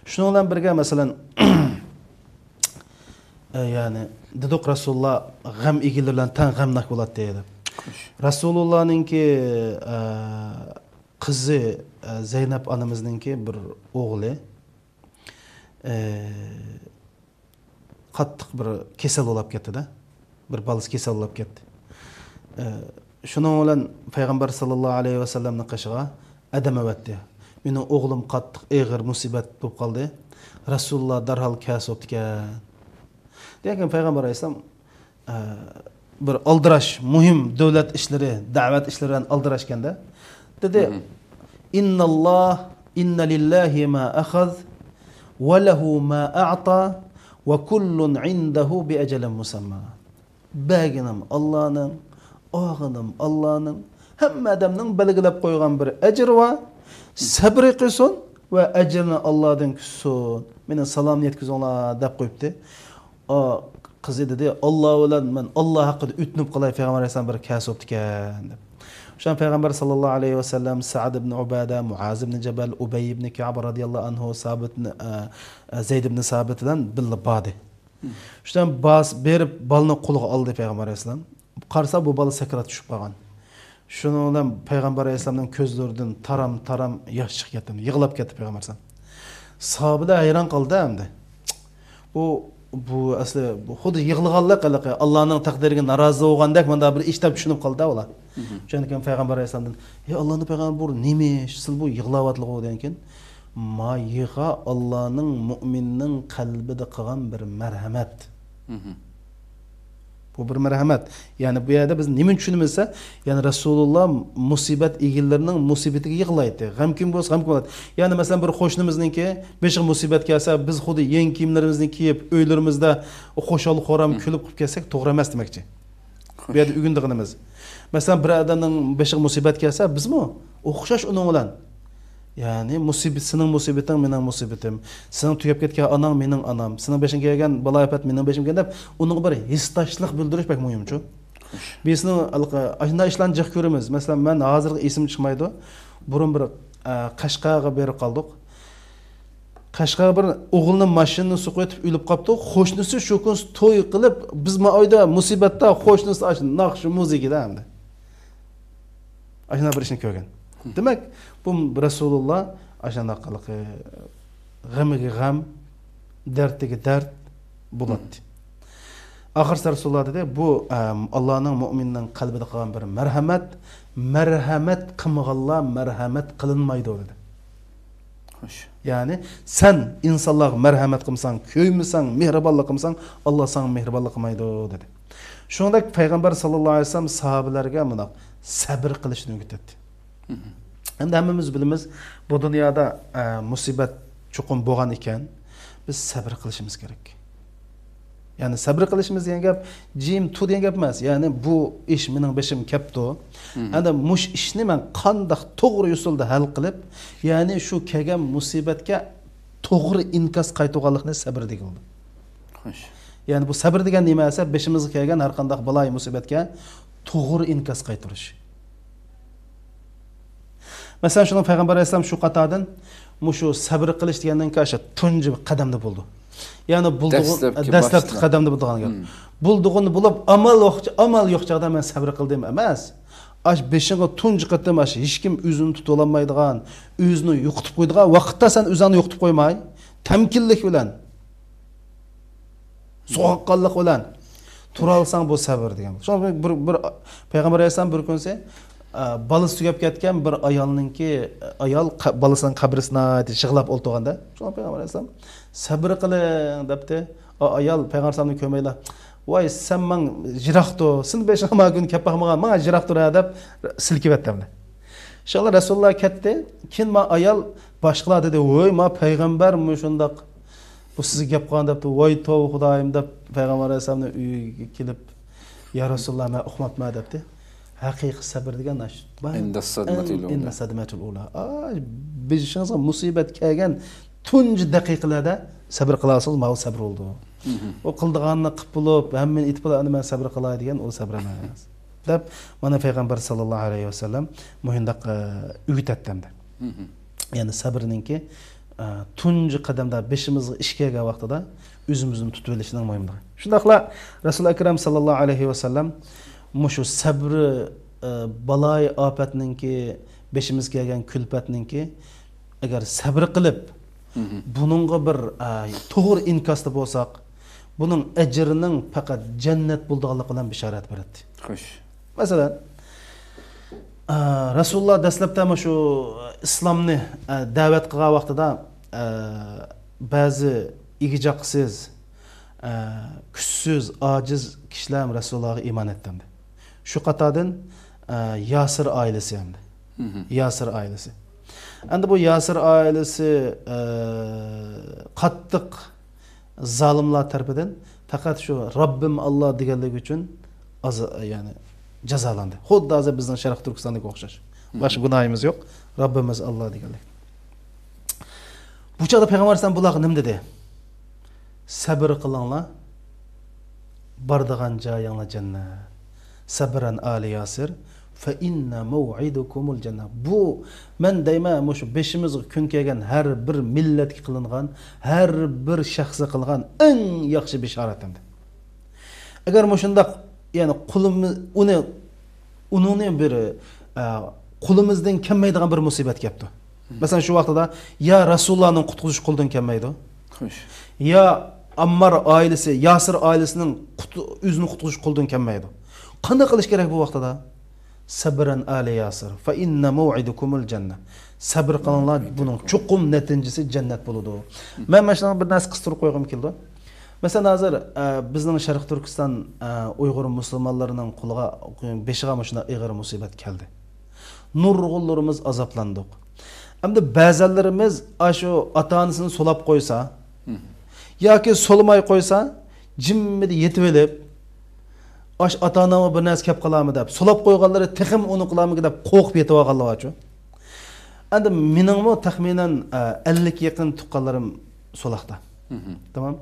شۇنىڭ بىلەن بىرگە، مەسىلەن، ئە، يەنى دېدۇق، رەسۇلۇللا غەم ئىگىلىرى بىلەن تەڭ غەمناك بولاتتى دەپ. رەسۇلۇللانىڭكى، ئە، قىزى، ئە، زەينەپ ئانىمىزنىڭكى بىر ئوغلى، ئە، قاتتىق بىر كېسەل بولاپ كەتتى-دە. بىر بالىسى كېسەل بولاپ كەتتى. ئە، شۇنىڭ بىلەن پەيغەمبەر ساللاللاھۇ ئەلەيھى ۋەسەللەمنىڭ قېشىغا ئادەم ئەۋەتتى. مېنىڭ ئوغلۇم قاتتىق ئېغىر مۇسىبەت بولۇپ قالدى. رەسۇلۇللا دەرھال كەلسە بوپتىكەن. دېگەن پەيغەمبەر ئەلەيھىسسالام، ئە، بىر ئالدىراش، مۇھىم دۆلەت ئىشلىرى، دەۋەت ئىشلىرى بىلەن ئالدىراشكەندە، دېدى، «ئىنناللاھ، ئىننە لىللاھى ما ئەخەز، ۋە لەھۇ ما ئەئتا، ۋە كۇللۇن ئىندەھۇ بىئەجەلىن مۇسەمما.» بەرگىنىم ئاللانىڭ، ئالغىنىم ئاللانىڭ، ھەممە ئادەمنىڭ بەلگىلەپ قويغان بىر ئەجرى بار. سەبرى قىلسۇن ۋە ئەجرىنى ئاللادىن كۈتسۇن. مېنى سالام يەتكۈزۈڭلار، دەپ قويۇپتى. ئا، قىزى دېدى، «ئاللا بىلەن مەن ئاللا ھەققىدە ئۆتۈنۈپ قالاي، پەيغەمبەر ئەلەيھىسسالام بىر كەلسە بوپتىكەن» دەپ. شۇڭا پەيغەمبەر ساللاللاھۇ ئەلەيھى ۋەسەللەم سەئد ئىبن ئۇبادە، مۇئاز ئىبن جەبەل، ئۇبەي ئىبن كەئب رازىياللاھۇ ئەنھۇ، سابىت، ئە، ئە، زەيد ئىبن سابىت بىلەن بىللە باردى. شۇنداق باس-، بېرىپ بالىنى قولىغا ئالدى پەيغەمبەر ئەلەيھىسسالام. قارىسا، بۇ بالا سەكرات چۈشۈپ قالغان. شۇنىڭ بىلەن پەيغەمبەر ئەلەيھىسسالامنىڭ كۆزلىرىدىن تارام-تارام ياش چىقىپ كەتتى، يىغلاپ كەتتى پەيغەمبەر ئەلەيھىسسالام. ساھابىلەر ھەيران قالدى ئەمدى. بۇ، بۇ ئەسلى بۇ خۇددى يىغلىغانلىق ھېلىقى، ئاللانىڭ تەقدىرىگە نارازى بولغاندەك مۇنداق بىر ئىش دەپ چۈشىنىپ قالدى ئۇلار. شۇنىڭدىن كېيىن پەيغەمبەر ئەلەيھىسسالامدىن، «ئەي ئاللانىڭ پەيغەمبىرى، بۇ نېمە ئىش؟ سىلە بۇ يىغلاۋاتىدىغۇ؟» دېگەنكىن، «ما يىغا ئاللانىڭ مۇئمىننىڭ قەلبىدە قىلغان بىر مەرھەمەت.» بۇ بىر مەرھەمەت. يەنى بۇ يەردە بىز نېمىنى چۈشىنىمىز دېسە، يەنى رەسۇلۇللا مۇسىبەت ئىگىلىرىنىڭ مۇسىبىتىگە يىغلايتتى. غەمكىن بولسا غەمكىن بولاتتى. يەنى مەسىلەن، بىر قوشنىمىزنىڭكى بېشىغا مۇسىبەت كەلسە، بىز خۇددى يېڭى كىيىملىرىمىزنى كىيىپ، ئۆيلىرىمىزدە خۇشال-خۇرام كۈلۈپ قىلىپ كەتسەك، توغرا ئەمەس دېمەكچى. بۇ يەردە ئۆگىنىدىغىنىمىز. مەسىلەن، بىر ئادەمنىڭ بېشىغا مۇسىبەت كەلسە، بىزمۇ ئوخشاش ئۇنىڭ بىلەن. يەنى مۇسىبەت، سېنىڭ مۇسىبىتىڭ، مېنىڭ مۇسىبىتىم. سېنىڭ تۈگەپ كەتكەن ئاناڭ، مېنىڭ ئانام. سېنىڭ بېشىڭغا كەلگەن بالايىئاپەت، مېنىڭ بېشىمغا كەلگەن دەپ، ئۇنىڭغا بىر ھېسداشلىق بىلدۈرۈش بەك مۇھىمچۇ. بىز سېنىڭ ھېلىقى ئاشۇنداق ئىشلارنى جىق كۆرىمىز. مەسىلەن، مەن ھازىرغا ئېسىمدە چىقمايدۇ. بۇرۇن بىر، ئە، قەشقەرگە بېرىپ قالدۇق. قەشقەرگە بىر ئوغلىنى ماشىنىنى سوقۇۋېتىپ ئۆلۈپ قاپتۇ. قوشنىسى شۇ كۈنى توي قىلىپ، بىز ما ئۆيدە مۇسىبەتتە، قوشنىسى ئاشۇ ناخشا مۇزىكىدا ئەمدى. ئاشۇنداق بىر ئىشنى كۆرگەن. دېمەك، بۇ رەسۇلۇللا ئاشۇنداق ھېلىقى غېمىگە غەم، دەردىگە دەرد بولاتتى. ئاخىرسى رەسۇلۇللا دېدى، بۇ، ئەم، ئاللانىڭ مۇئمىننىڭ قەلبىدە قالغان بىر مەرھەمەت، مەرھەمەت قىلمىغانلار مەرھەمەت قىلىنمايدۇ دېدى. خوش. يەنى سەن ئىنسانلارغا مەرھەمەت قىلمىساڭ، كۆيمىسەڭ، مېھرىبانلىق قىلمىساڭ، ئاللا ساڭا مېھرىبانلىق قىلمايدۇ دېدى. شۇنىڭدەك پەيغەمبەر ساللاللاھۇ ئەلەيھى ۋەسەللەم ساھابىلەرگە مۇنداق سەبر قىلىشنى ئۆگىتەتتى. ئەمدى ھەممىمىز بىلىمىز، بۇ دۇنيادا، ئە، مۇسىبەت چوقۇم بولغان ئىكەن، بىز سەبر قىلىشىمىز كېرەك. يەنى سەبر قىلىشىمىز دېگەن گەپ جىم تۇر دېگەن گەپ ئەمەس. يەنى بۇ ئىش مېنىڭ بېشىمغا كەپتۇ. ئەمدى مۇشۇ ئىشنى مەن قانداق توغرا يوسۇلدا ھەل قىلىپ، يەنى شۇ كەلگەن مۇسىبەتكە توغرا ئىنكاس قايتۇرغانلىقنى سەبر دېگىلى بولىدۇ. خوش. يەنى بۇ سەبر دېگەن نېمە دېسە، بېشىمىزغا كەلگەن ھەر قانداق بالايىئى مۇسىبەتكە توغرا ئىنكاس قايتۇرۇش. مەسىلەن، شۇنىڭ پەيغەمبەر ئەلەيھىسسالام شۇ قاتاردىن مۇشۇ سەبر قىلىش دېگەندىن كېيىن ئاشۇ تۇنجى قەدەمدە بولىدۇ. يەنى بولىدىغان، دەسلەپكى دەسلەپكى باشلىق. قەدەمدە بولىدىغان گەپ. بولىدىغىنى بولۇپ، ئامال يوق، ئامال يوق چاغدا مەن سەبر قىلدىم ئەمەس. ئاش بېشىڭغا تۇنجى قېتىم ئاش ھېچكىم ئۆزىنى تۇتۇۋالالمايدىغان، ئۆزىنى يوقىتىپ قويىدىغان ۋاقىتتا سەن ئۆزۈڭنى يوقىتىپ قويماي، تەمكىنلىك بىلەن، سوغۇققانلىق بىلەن تۇرالىساڭ، بۇ سەبر دېگەن. شۇڭا بىر، بىر پەيغەمبەر ئەلەيھىسسالام بىر كۈنسى، ئە، بالىسى تۈگەپ كەتكەن بىر ئايالنىڭكى، ئايال قە-، بالىسىنىڭ قەبرىسىنى ناھايىتى يىغلاپ ئولتۇرغاندا، شۇڭا پەيغەمبەر ئەلەيھىسسالام، «سەبر قىلىڭ» دەپتۇ. ئا-، ئايال پەيغەمبەر ئەلەيھىسسالامنى كۆرمەيلا، ۋاي، سەن ماڭا يىراقتۇر، سېنى بېشىڭ ما كۈن كەپ باقمىغان، ماڭا يىراقتۇر ھە دەپ سىلكىۋەتتى ئەمدى. شۇڭا رەسۇلۇللا كەتتى. كېيىن ما ئايال باشقىلار دېدى، ۋوي، ما پەيغەمبەر مۇشۇنداق، بۇ سىزگە گەپ قىلغان دەپتۇ، ۋاي توۋا خۇدايىم دەپ پەيغەمبەر ئەلەيھىسسالامنىڭ ئۆيىگە كېلىپ، يا رەسۇلۇللا، مەن ئۇقماپتىمەن دەپتى. ھەقىقىي سەبرى دېگەن ئاشۇ. ئىندەس سەدمەتۇل ئۇلا. ئىندەس سەدمەتۇل ئۇلا. ئاي، بېشىڭىزغا مۇسىبەت كەلگەن تۇنجى دەقىقىلەردە سەبر قىلالىسىڭىز، ماۋۇ سەبر بولىدۇ. مھم. ئۇ قىلىدىغاننى قىپ بولۇپ، ھەممىنى ئېيتىپ بولۇپ، ئەمدى مەن سەبر قىلاي دېگەن ئۇ سەبر ئەمەس. دەپ، مانا پەيغەمبەر ساللاللاھۇ ئەلەيھى ۋەسەللەم مۇشۇنداق، ئە، ئۆگىتەتتى ئەمدى. مھم. يەنى سەبرنىڭكى، ئە، تۇنجى قەدەمدە بېشىمىزغا ئىش كەلگەن ۋاقتىدا ئۆزىمىزنى تۇتۇۋېلىشنىڭ مۇھىملىقى. شۇنداقلا رەسۇل ئەكرەم ساللاللاھۇ ئەلەيھى ۋەسەللەم مۇشۇ سەبرى، ئە، بالايىئاپەتنىڭكى، بېشىمىزغا كەلگەن كۈلپەتنىڭكى، ئەگەر سەبرى قىلىپ، مھم. بۇنىڭغا بىر، ئە، توغرا ئىنكاستا بولساق، بۇنىڭ ئەجرىنىڭ پەقەت جەننەت بولىدىغانلىقى بىلەن بېشارەت بېرەتتى. خوش. مەسىلەن، ئە، رەسۇلۇللا دەسلەپتە مۇشۇ ئىسلامنى، ئە، دەۋەت قىلغان ۋاقتىدا، ئە، بەزى ئىگە-چاقىسىز، ئە، كۈچسىز، ئاجىز كىشىلەر رەسۇلۇللاغا ئىمان ئېيتتى. شۇ قاتاردىن، ئە، ياسىر ئائىلىسى ئەمدى. مھم. ياسىر ئائىلىسى. ئەمدى بۇ ياسىر ئائىلىسى، ئە، قاتتىق زالىملار تەرىپىدىن پەقەت شۇ رەببىم ئاللا دېگەنلىكى ئۈچۈن ئاز-، يەنى جازالاندى. خۇددى ھازىر بىزنىڭ شەرقىي تۈركىستاندىكى ئوخشاش. باشقا گۇناھىمىز يوق. رەببىمىز ئاللا دېگەنلىك. بۇ چاغدا پەيغەمبەر ئەلەيھىسسالام بۇلارغا نېمە دېدى؟ سەبر قىلىڭلار، بارىدىغان جايىڭلار جەننەت. سەبرەن ئالى ياسىر، فە ئىننە مەۋئىدىكۇمۇل جەننە. بۇ، مەن دەيمەن، مۇشۇ بېشىمىزغا كۈن كەلگەن ھەر بىر مىللەتكە قىلىنغان، ھەر بىر شەخسكە قىلىنغان ئەڭ ياخشى بېشارەت ئەمدى. ئەگەر مۇشۇنداق، يەنى قولىمىز، ئۇنى، ئۇنىڭنى بىر، ئە، قولىمىزدىن كەلمەيدىغان بىر مۇسىبەت كەپتۇ. مەسىلەن، شۇ ۋاقتىدا يا رەسۇلۇللانىڭ قۇتقۇزۇش قولىدىن كەلمەيدۇ. خوش. يا ئاممار ئائىلىسى، ياسىر ئائىلىسىنىڭ قۇت-، ئۆزىنى قۇتقۇزۇش قولىدىن كەلمەيدۇ. قانداق قىلىش كېرەك بۇ ۋاقتىدا؟ سەبرەن ئالى ياسىر، فە ئىننە مەۋئىدىكۇمۇل جەننە. سەبر قىلىڭلار، بۇنىڭ چوقۇم نەتىجىسى جەننەت بولىدۇ. مەن مانا شۇنىڭغا بىر نەرسە قىستۇرۇپ قويغۇم كېلىدۇ. مەسىلەن، ھازىر، ئە، بىزنىڭ شەرقىي تۈركىستان، ئە، ئۇيغۇر مۇسۇلمانلىرىنىڭ قولىغا، بېشىغا مۇشۇنداق ئېغىر مۇسىبەت كەلدى. نۇرغۇنلىرىمىز ئازابلاندۇق. ئەمدى بەزەنلىرىمىز ئاشۇ ئاتا-ئانىسىنى سولاپ قويسا، مھم. ياكى سولىماي قويسا، جىممىدە يېتىۋېلىپ، ئاش ئاتا-ئانامغا بىر نەرسە كەپ قالارمۇ دەپ، سولاپ قويغانلىرى تېخىمۇ ئۇنى قىلارمىكىن دەپ قورقۇپ يېتىۋالغانلار بارچۇ. ئەمدى مېنىڭمۇ تەخمىنەن، ئە، ئەللىككە يېقىن تۇغقانلىرىم سولاقتا. مھم. تامام.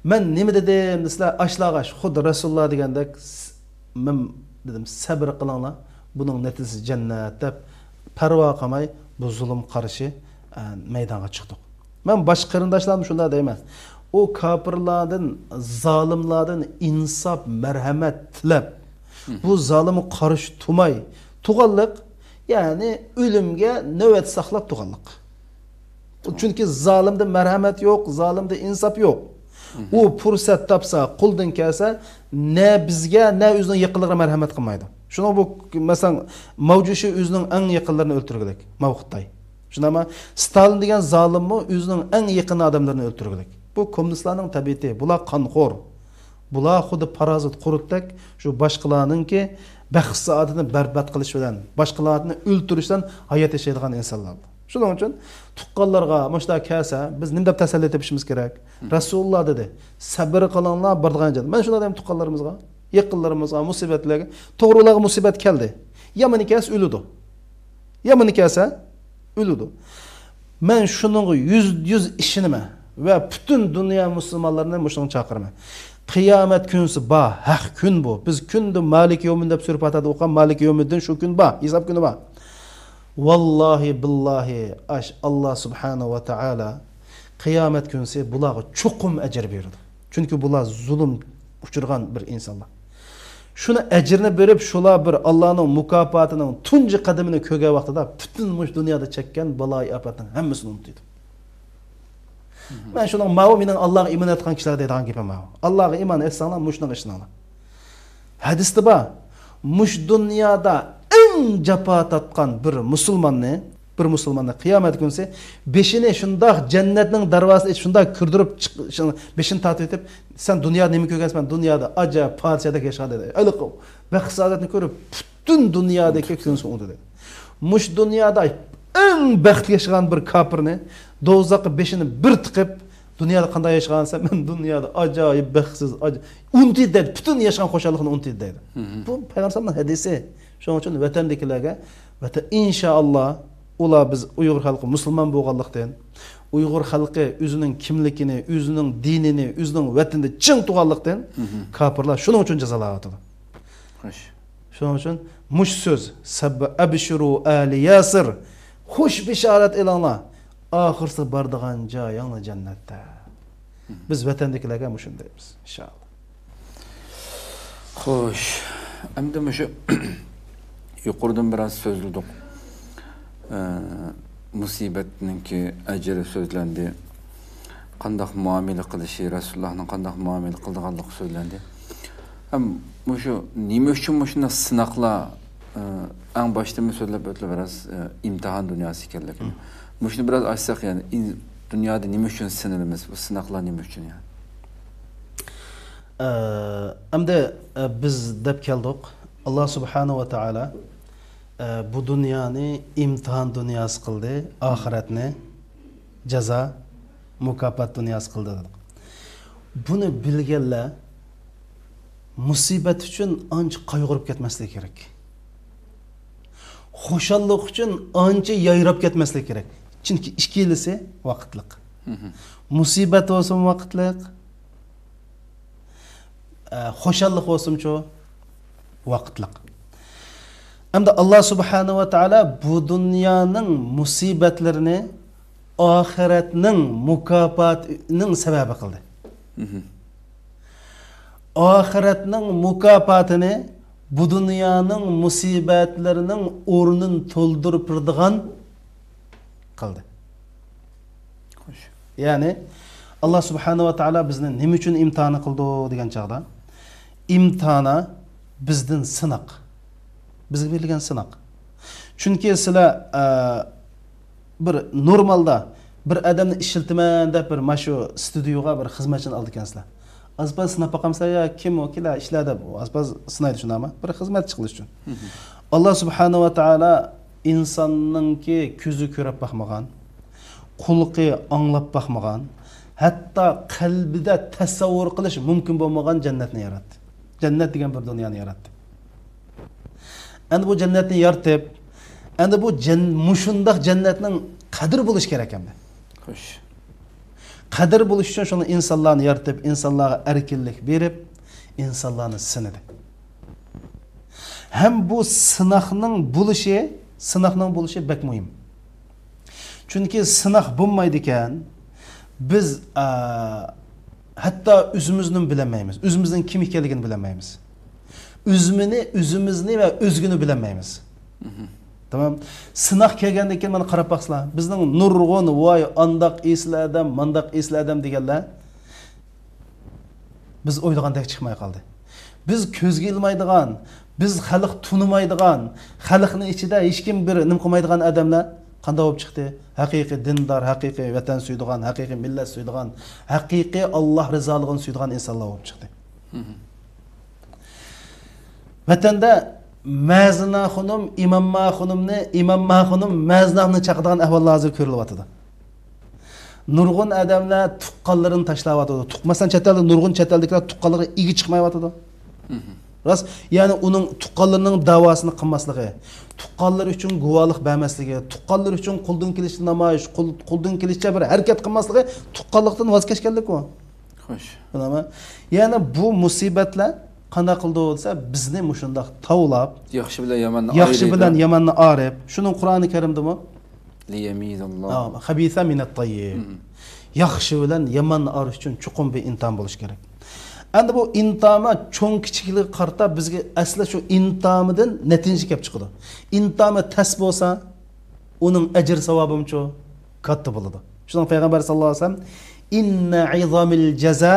مەن نېمە دېدىم دېسىلەر، ئاشۇلارغا خۇددى رەسۇلۇللا دېگەندەك، س-، مەن دېدىم، سەبرى قىلىڭلار، بۇنىڭ نەتىجىسى جەننەت دەپ، پەرۋا قىلماي بۇ زۇلۇمغا قارشى، ئە، مەيدانغا چىقتۇق. مەن باشقا قېرىنداشلارمۇ شۇنداق دەيمەن. ئۇ كاپىرلاردىن، زالىملاردىن ئىنساپ، مەرھەمەت تىلەپ، مھم. بۇ زالىمغا قارشى تۇرماي تۇرغانلىق، يەنى ئۆلۈمگە نۆۋەت ساقلاپ تۇرغانلىق. چۈنكى زالىمدا مەرھەمەت يوق، زالىمدا ئىنساپ يوق. مھم. ئۇ پۇرسەت تاپسا، قولىدىن كەلسە، نە بىزگە، نە ئۆزىنىڭ يېقىنلىرىغا مەرھەمەت قىلمايدۇ. شۇنىڭ بۇ، مەسىلەن، ماۋجۇشى ئۆزىنىڭ ئەڭ يېقىنلىرىنى ئۆلتۈرگۈلۈك، ماۋۇ خىتاي. شۇنداقمۇ؟ ستالىن دېگەن زالىممۇ ئۆزىنىڭ ئەڭ يېقىن ئادەملىرىنى ئۆلتۈرگۈلۈك. بۇ كوممۇنىستلارنىڭ تەبىئىتى. بۇلار قانخور. بۇلار خۇددى پارازىت قۇرتتەك، شۇ باشقىلارنىڭكى بەخت-سائادىتىنى بەربات قىلىش بىلەن، باشقىلارنى ئۆلتۈرۈش بىلەن ھايات ياشايدىغان ئىنسانلار. شۇنىڭ ئۈچۈن تۇغقانلارغا مۇشۇنداق كەلسە، بىز نېمە دەپ تەسەللى تېپىشىمىز كېرەك؟ مھم. رەسۇلۇللا دېدى، سەبرى قىلىڭلار، بارىدىغان جايدا. مەن شۇنداق دەيمەن تۇغقانلىرىمىزغا، يېقىنلىرىمىزغا، مۇسىبەتلەرگە. توغرا، ئۇلارغا مۇسىبەت كەلدى. يامىنى كەلسە ئۆلىدۇ. يامىنى كەلسە ئۆلىدۇ. مەن شۇنىڭغا يۈز، يۈز ئىشىنىمەن ۋە پۈتۈن دۇنيا مۇسۇلمانلىرىنى مۇشۇنىڭغا چاقىرىمەن. قىيامەت كۈنسى بار، ھەق كۈن بۇ. بىز كۈندە مالىكى يومىدىن دەپ سۈرە پاتىھەدە ئوقۇغان مالىكى يومىدىن شۇ كۈن بار، ھېساب كۈنى بار. ۋاللاھى، بىللاھى، ئاش ئاللا سۇبھانەھۇ ۋە تائالا قىيامەت كۈنسى بۇلارغا چوقۇم ئەجىر بېرىدۇ. چۈنكى بۇلار زۇلۇم ئۇچرىغان بىر ئىنسانلار. شۇنى ئەجرىنى بېرىپ، شۇلار بىر ئاللانىڭ مۇكاپاتىنىڭ تۇنجى قەدىمىنى كۆرگەن ۋاقتىدا پۈتۈن مۇشۇ دۇنيادا چەككەن بالايىئاپەتنىڭ ھەممىسىنى ئۇنتۇيدۇ. مەن شۇنىڭ، ماۋۇ مېنىڭ ئاللاغا ئىمان ئېيتقان كىشىلەر دەيدىغان گېپىم ماۋۇ. ئاللاغا ئىمان ئېيتساڭلار، مۇشۇنىڭغا ئىشىنىڭلار. ھەدىستە بار، مۇشۇ دۇنيادا ئەڭ جاپا تارتقان بىر مۇسۇلماننى، بىر مۇسۇلماننى قىيامەت كۈنىسى بېشىنى شۇنداق جەننەتنىڭ دەرۋازىسىنى ئېچىپ، شۇنداق كىردۈرۈپ چىق-، شۇ-، بېشىنى تارتىۋېتىپ، «سەن دۇنيادا نېمە كۆرگەنسەن؟» «مەن دۇنيادا ئاجايىپ پادىشاھدەك ياشىغان» دېدى. ھېلىقى بەخت سائادەتنى كۆرۈپ، پۈتۈن دۇنيادىكى كۆڭلىسى ئۇنتۇدى. مۇشۇ دۇنيادا ئەڭ بەختلىك ياشىغان بىر كاپىرنى دوزاخقا بېشىنى بىر تىقىپ، دۇنيادا قانداق ياشىغانسەن؟ «مەن دۇنيادا ئاجايىپ بەختسىز، ئاجا-، ئۇنتۇدى» دەيدۇ. پۈتۈن ياشىغان خۇشاللىقىنى ئۇنتۇدى دەيدۇ. بۇ پەيغەمبەر ئەلەيھىسسالامنىڭ ھەدىسى. شۇنىڭ ئۈچۈن ۋەتەندىكىلەرگە، ۋەتەن، ئىنشائاللا، ئۇلار، بىز ئۇيغۇر خەلقى مۇسۇلمان بولغانلىقتىن، ئۇيغۇر خەلقى ئۆزىنىڭ كىملىكىنى، ئۆزىنىڭ دىنىنى، ئۆزىنىڭ ۋەتىنىدە چىڭ تۇرغانلىقتىن، كاپىرلار شۇنىڭ ئۈچۈن جازالاۋاتىدۇ. خوش. شۇنىڭ ئۈچۈن مۇشۇ سۆز، سەببە ئەبشۇرۇ ئەلى ياسىر، خوش بېشارەت ئېلىڭلار، ئاخىرسى بارىدىغان جايىڭلار جەننەتتە. بىز ۋەتەندىكىلەرگە مۇشۇنى دەيمىز، ئىنشائاللا. خوش، ئەمدى مۇشۇ يۇقىرىدىن بىراز سۆزلىدۇق. ئە، مۇسىبەتنىڭكى ئەجرى سۆزلەندى. قانداق مۇئامىلە قىلىشى، رەسۇلۇللاھنىڭ قانداق مۇئامىلە قىلىدىغانلىقى سۆزلەندى. ھەم مۇشۇ نېمە ئۈچۈن مۇشۇنداق سىناقلار، ئە، ئەڭ باشتىمۇ سۆزلەپ ئۆتتى بىراز، ئە، ئىمتىھان دۇنياسى ئىكەنلىكىنى. مم. مۇشۇنى بىراز ئاچساق، يەنى ئىن-، دۇنيادا نېمە ئۈچۈن سىنىلىمىز، بۇ سىناقلار نېمە ئۈچۈن يەنى؟ ئە، ئەمدى، ئە، بىز دەپ كەلدۇق، ئاللا سۇبھانەھۇ ۋە تائالا، ئە، بۇ دۇنيانى ئىمتىھان دۇنياسى قىلدى، ئاخىرەتنى جازا، مۇكاپات دۇنياسى قىلدى دېدۇق. بۇنى بىلگەنلەر مۇسىبەت ئۈچۈن ئانچە قايغۇرۇپ كەتمەسلىكى كېرەك. خۇشاللىق ئۈچۈن ئانچە يايراپ كەتمەسلىكى كېرەك. چۈنكى ئىككىلىسى ۋاقىتلىق. مۇسىبەت بولسىمۇ ۋاقىتلىق، ئە، خۇشاللىق بولسىمۇچۇ ۋاقىتلىق. ئەمدى ئاللا سۇبھانەھۇ ۋە تائالا بۇ دۇنيانىڭ مۇسىبەتلىرىنى ئاخىرەتنىڭ مۇكاپاتىنىڭ سەۋەبى قىلدى. ئاخىرەتنىڭ مۇكاپاتىنى بۇ دۇنيانىڭ مۇسىبەتلىرىنىڭ ئورنىنى تولدۇرۇپ بېرىدىغان قىلدى. خوش. يەنى، ئاللا سۇبھانەھۇ ۋە تائالا بىزنى نېمە ئۈچۈن ئىمتىھانى قىلدى دېگەن چاغدا، ئىمتىھانى بىزدىن سىناق. بىزگە بېرىلگەن سىناق. چۈنكى سىلەر، ئە، بىر نورمالدا بىر ئادەمنى ئىشلىتىمەن دەپ بىر مانا شۇ ستۇدىيوغا بىر خىزمەتچىنى ئالىدىكەنسىلەر. ئازپاز سىناپ باقامسىلەر يا كىم ئۇ كېلە ئىشلە دەپ ئازپاز سىنايدۇ شۇنداقمۇ؟ بىر خىزمەتچى قىلىش ئۈچۈن. ئاللا سۇبھانەھۇ ۋە تائالا ئىنساننىڭكى كۆزى كۆرۈپ باقمىغان، قۇلىقى ئاڭلاپ باقمىغان، ھەتتا قەلبىدە تەسەۋۋۇر قىلىش مۇمكىن بولمىغان جەننەتنى ياراتتى. جەننەت دېگەن بىر دۇنيانى ياراتتى. ئەمدى بۇ جەننەتنى يارىتىپ، ئەمدى بۇ جەن-، مۇشۇنداق جەننەتنىڭ قەدرى بولۇشى كېرەك ئەمدى. خوش. قەدىر بولۇش ئۈچۈن شۇنى ئىنسانلارنى يارىتىپ، ئىنسانلارغا ئەركىنلىك بېرىپ، ئىنسانلارنى سىنىدى. ھەم بۇ سىناقنىڭ بولۇشى، سىناقنىڭ بولۇشى بەك مۇھىم. چۈنكى سىناق بولمايدىكەن، بىز، ئا، ھەتتا ئۆزىمىزنىمۇ بىلەلمەيمىز، ئۆزىمىزنىڭ كىم ئىكەنلىكىنى بىلەلمەيمىز. ئۆزىمىزنى، ئۆزىمىزنى ۋە ئۆزگىنى بىلەلمەيمىز. تامام. سىناق كەلگەندىن كېيىن مانا قاراپ باقسىلا، بىزنىڭ نۇرغۇن، ۋاي، ئانداق ئېسىل ئادەم، مانداق ئېسىل ئادەم دېگەنلەر بىز ئويلىغاندەك چىقماي قالدى. بىز كۆزگە ئىلمايدىغان، بىز خەلق تونۇمايدىغان، خەلقنىڭ ئىچىدە ھېچكىم بىر نېمە قىلمايدىغان ئادەملەر قانداق بولۇپ چىقتى؟ ھەقىقىي دىندار، ھەقىقىي ۋەتەن سۆيىدىغان، ھەقىقىي مىللەت سۆيىدىغان، ھەقىقىي ئاللا رىزالىقىنى سۆيىدىغان ئىنسانلار بولۇپ چىقتى. ۋەتەندە مەزىنە خانىم، ئىمامما خانىمنى، ئىمامما خانىم مەزىنە خانىمنى چاقىدىغان ئەھۋاللار ھازىر كۆرۈلۈۋاتىدۇ. نۇرغۇن ئادەملەر تۇغقانلىرىنى تاشلاۋاتىدۇ. تۇغ-، مەسىلەن، چەت ئەلدە نۇرغۇن چەت ئەلدىكىلەر تۇغقانلىرىغا ئىگە چىقمايۋاتىدۇ. راست، يەنى ئۇنىڭ تۇغقانلىرىنىڭ داۋاسىنى قىلماسلىقى، تۇغقانلىرى ئۈچۈن گۇۋاھلىق بەرمەسلىكى، تۇغقانلىرى ئۈچۈن قولدىن كېلىشىچە نامايىش، قول-، قولدىن كېلىشىچە بىر ھەرىكەت قىلماسلىقى تۇغقانلىقتىن ۋاز كەچكەنلىكى. خوش. بىلەمەن. يەنى بۇ مۇسىبەتلەر قانداق قىلىدۇ دېسە، بىزنى مۇشۇنداق تاۋلاپ، ياخشى بىلەن ياماننى ياخشى ئايرىيدۇ. بىلەن ياماننى ئايرىپ، شۇنىڭ قۇرئانى كەرىمدىمۇ، لىيەمىزەللاھۇ. ھا، خەبىسە مىنەت تەييىب. ياخشى بىلەن ياماننى ئايرىش ئۈچۈن چوقۇم بىر ئىمتىھان بولۇشى كېرەك. ئەمدى بۇ ئىمتىھانغا چوڭ كىچىكلىكىگە قارىتا بىزگە ئەسلى شۇ ئىمتىھاندىن نەتىجە كېلىپ چىقىدۇ. ئىمتىھان تەس بولسا، ئۇنىڭ ئەجىر ساۋابىمۇچۇ كاتتا بولىدۇ. شۇنىڭ پەيغەمبەر ساللاللاھۇ ئەلەيھى ۋەسەللەم، «ئىننە ئىزامىل جازا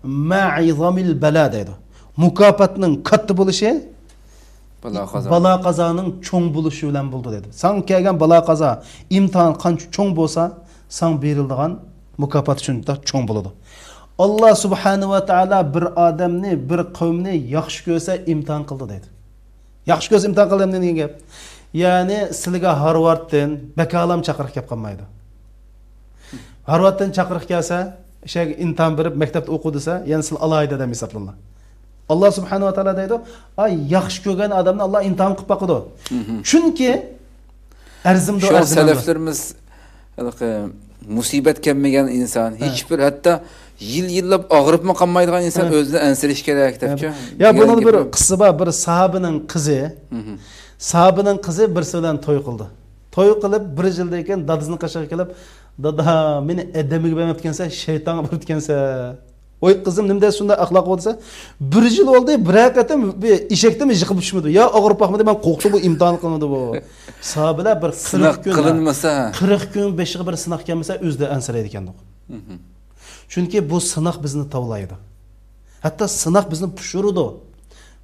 مە ئىزامىل بەلا» دەيدۇ. مۇكاپاتنىڭ كاتتا بولۇشى بالا قازا. بالا قازانىڭ چوڭ بولۇشى بىلەن بولىدۇ دېدى. ساڭا كەلگەن بالا قازا، ئىمتىھان قانچە چوڭ بولسا، ساڭا بېرىلىدىغان مۇكاپات شۇنچە چوڭ بولىدۇ. ئاللا سۇبھانە ۋە تائالا بىر ئادەمنى، بىر قەۋمنى ياخشى كۆرسە ئىمتىھان قىلدى دەيدۇ. ياخشى كۆرسە ئىمتىھان قىلدى دېگەن گەپ. يەنى سىلىگە ھارۋاردتىن بەكالام چاقىرىق كەپ قالمايدۇ. ھارۋاردتىن چاقىرىق كەلسە، ئىشەك ئىمتىھان بېرىپ مەكتەپتە ئوقۇ دېسە، يەنە سىلى ئالاھىدە ئادەم ھېسابلىنىدۇ. ئاللا سۇبھانە ۋە تائالا دەيدۇ، ئاي، ياخشى كۆرگەن ئادەمنى ئاللا ئىمتىھان قىلىپ باقىدۇ. چۈنكى ئەرزىمدۇ، شۇڭا ئەرزىمەمدۇ. سەلەفلىرىمىز ھېلىقى مۇسىبەت كەلمىگەن ئىنسان، ھە. ھېچبىر، ھەتتا يىل يىللاپ ئاغرىپمۇ قالمايدىغان ئىنسان ھە. ئۆزىدىن ئەنسىرىشى كېرەك، ھە. دەپچۇ. يا، دېگەن بۇنىڭدا بىر گېپى. قىسسا بار، بىر ساھابىنىڭ قىزى، ساھابىنىڭ قىزى بىرسى بىلەن توي قىلدى. توي قىلىپ، بىر يىلدىن كېيىن دادىسىنىڭ قېشىغا كېلىپ، دادا، مېنى ئادەمگە بەرمەپتىكەنسەن، شەيتانغا بېرىپتىكەنسەن. ۋاي قىزىم، نېمە دەيسىز شۇنداق ئەخلاق بولسا؟ بىر يىل بولدى، بىرەر قېتىم بىر ئېشەكتىنمۇ يىقىپ چۈشمىدى. يا ئاغرىپ باقمىدى، مەن قورقتۇم، بۇ ئىمتىھان قىلىنىدۇ بۇ. ساھابىلەر بىر قىرىق كۈن، قىلىنمىسا. قىرىق كۈن بېشىغا بىر سىناق كەلمىسە، ئۆزىدە ئەنسىرەيدىكەندۇق. چۈنكى بۇ سىناق بىزنى تاۋلايدۇ. ھەتتا سىناق بىزنى پۇشۇرىدۇ.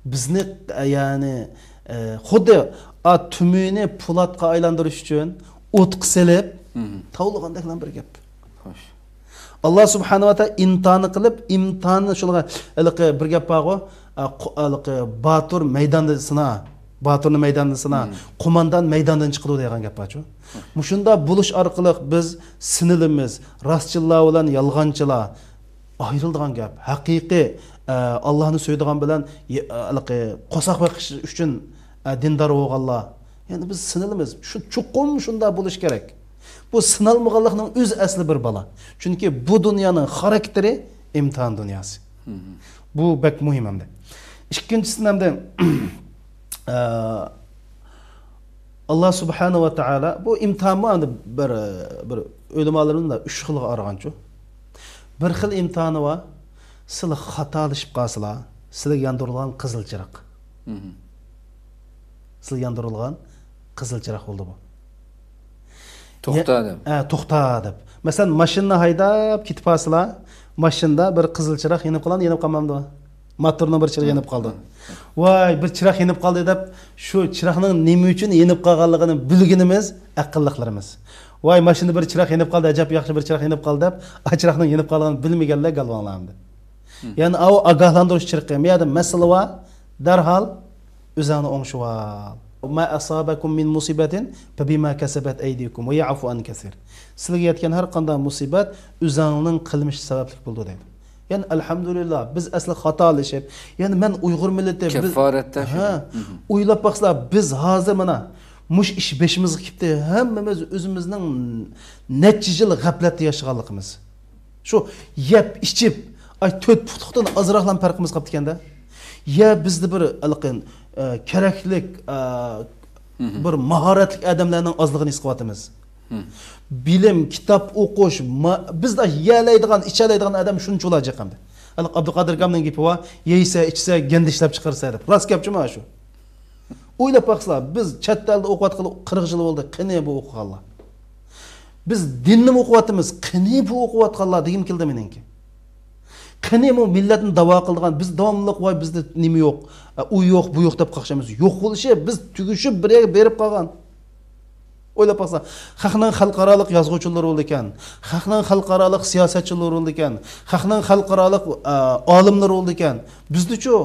بىزنى، ئە، يەنى، ئە، خۇددى، ئا، تۈمۈنى پولاتقا ئايلاندۇرۇش ئۈچۈن ئوتقا سېلىپ تاۋلىغاندەكلا بىر گەپ. خوش. ئاللا سۇبھانە ۋە تائالا ئىمتىھاننى قىلىپ، ئىمتىھاننى شۇنىڭغا، ھېلىقى بىر گەپ بارغۇ، ئا، قو-، ھېلىقى باتۇر مەيداندا سىنا، باتۇرنى مەيداندا سىنا، قوماندان مەيداندىن چىقىدۇ دېگەن گەپ بارچۇ. مۇشۇنداق بولۇش ئارقىلىق بىز سىنىلىمىز، راستچىللار بىلەن يالغانچىلار ئايرىلىدىغان گەپ. ھەقىقىي، ئە، ئاللانى سۆيىدىغان بىلەن، ھېلىقى قورساق بېقىش ئۈچۈن، ئە، دىندار بولغانلار. يەنى بىز سىنىلىمىز. شۇ چوقۇم شۇنداق بولۇش كېرەك. بۇ سىنالمىغانلىقنىڭ ئۆزى ئەسلى بىر بالا. چۈنكى بۇ دۇنيانىڭ خاراكتېرى ئىمتىھان دۇنياسى. بۇ بەك مۇھىم ئەمدى. ئىككىنچىسى ئەمدى، ئە، ئاللا سۇبھانە ۋە تائالا بۇ ئىمتىھانمۇ ئەمدى بىر، بىر ئۆلىمالىرىمىز ئۈچ خىلغا ئايرىغانچۇ. بىر خىل ئىمتىھانى بار، سىلەر خاتالىشىپ قالسىلا، سىلەرگە ياندۇرۇلغان قىزىل چىراغ. سىلەرگە ياندۇرۇلغان قىزىل چىراغ بولدى بۇ. توختا دەپ. ھە، توختا دەپ. مەسىلەن، ماشىنىنى ھەيدەپ كېتىپ قالسىلا، ماشىنىدا بىر قىزىل چىراغ يېنىپ قالامدۇ، يېنىپ قالمامدۇ؟ موتورنىڭ بىر چىراغى يېنىپ قالدى. ۋاي، بىر چىراغ يېنىپ قالدى دەپ، شۇ چىراغنىڭ نېمە ئۈچۈن يېنىپ قالغانلىقىنى بىلگىنىمىز ئەقىللىقلىرىمىز. ۋاي، ماشىنىدا بىر چىراغ يېنىپ قالدى، ئەجەب ياخشى بىر چىراغ يېنىپ قالدى دەپ، ئا، چىراغنىڭ يېنىپ قالغانلىقىنى بىلمىگەنلەر گالۋاڭلار ئەمدى. يەنى ئاۋۇ ئاگاھلاندۇرۇش چىرىقى. مۇ يەردە مەسىلە بار، دەرھال ئۆزۈڭنى ئوڭشىۋال. ما أصابكم من مصيبة فبما كسبت أيديكم ويعفو عن كثير. سىلەرگە يەتكەن ھەر قانداق مۇسىبەت ئۆزۈڭنىڭ قىلمىشى سەۋەبلىك بولىدۇ دەيدۇ. يەنى ئەلھەمدۇلىللا، بىز ئەسلى خاتالىشىپ، يەنى مەن ئۇيغۇر مىللىتى، بىز كەففارەتتە ھە، ئويلاپ باقسىلا، بىز ھازىر مانا مۇش ئىش بېشىمىزغا كېلىپتى، ھەممىمىز ئۆزىمىزنىڭ نەچچە يىل غەپلەتتە ياشىغانلىقىمىز. شۇ يەپ ئىچىپ، ئاي، تۆت پۇتلۇقتىن ئازراقلا پەرقىمىز قاپتىكەندە. يا بىزدە بىر ئەلقىن، ئە، كېرەكلىك، ئە، بىر ماھارەتلىك ئادەملەرنىڭ ئازلىقىنى ھېس قىلىۋاتىمىز. بىلىم، كىتاب ئوقۇش، ما-، بىزدە يەلەيدىغان، ئىچەلەيدىغان ئادەم شۇنچىۋالا جىق ئەمدى. ئەلقى ئابدۇقادىر ئاكامنىڭ گېپى بار، يەيسە، ئىچسە، گەندە ئىشلەپ چىقارسا دەپ. راست گەپچۇ مانا شۇ. ئويلاپ باقسىلا، بىز چەت ئەلدە ئوقۇۋاتقىلى قىرىق يىل بولدى. قېنى بۇ ئوقۇغانلار؟ بىز دىننىمۇ ئوقۇۋاتىمىز. قېنى بۇ ئوقۇۋاتقانلار دېگۈم كېلدى مېنىڭكى. قېنى بۇ مىللەتنى داۋا قىلىدىغان؟ بىز داۋاملىق، ۋاي، بىزدە نېمە يوق، ئۇ يوق، بۇ يوق دەپ قاقشايمىز. يوق بولۇشى، بىز تۈگىشىپ بىر يەرگە بېرىپ قالغان. ئويلاپ باقسا، خەقنىڭ خەلقئارالىق يازغۇچىلىرى بولىدىكەن، خەقنىڭ خەلقئارالىق سىياسەتچىلىرى بولىدىكەن، خەقنىڭ خەلقئارالىق، ئە، ئالىملىرى بولىدىكەن. بىزدىچۇ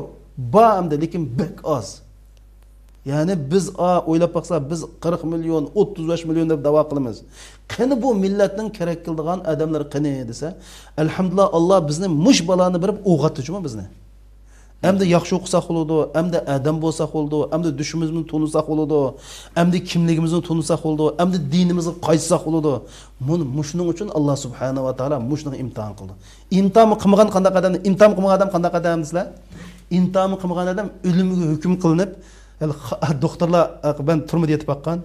بار ئەمدى، لېكىن بەك ئاز. يەنى بىز، ئا، ئويلاپ باقسا، بىز قىرىق مىليون، ئوتتۇز بەش مىليون دەپ داۋا قىلىمىز. قېنى بۇ مىللەتنىڭ كېرەك قىلىدىغان ئادەملىرى قېنى دېسە، ئەلھەمدۇلىللا، ئاللا بىزنى مۇش بالانى بېرىپ ئويغاتتى جۇمۇ بىزنى. ئەمدى ياخشى ئوقۇساق بولىدۇ، ئەمدى ئادەم بولساق بولىدۇ، ئەمدى دۈشىمىزنى تونۇساق بولىدۇ، ئەمدى كىملىكىمىزنى تونۇساق بولىدۇ، ئەمدى دىنىمىزغا قايتساق بولىدۇ. مۇنى، مۇشۇنىڭ ئۈچۈن ئاللا سۇبھانەھۇ ۋە تائالا مۇشۇنىڭ ئىمتىھان قىلدى. ئىمتىھانمۇ قىلمىغان قانداق ئادەمنى، ئىمتىھانمۇ قىلمىغان ئادەم قانداق ئادەم دېسىلە؟ ئىمتىھانمۇ قىلمىغان ئادەم ئۆلۈمگە ھۆكۈم قىلىنىپ، ھېلى خا-، دوختۇرلار، ئە، بىلەن تۈرمىدە يېتىپ باققان.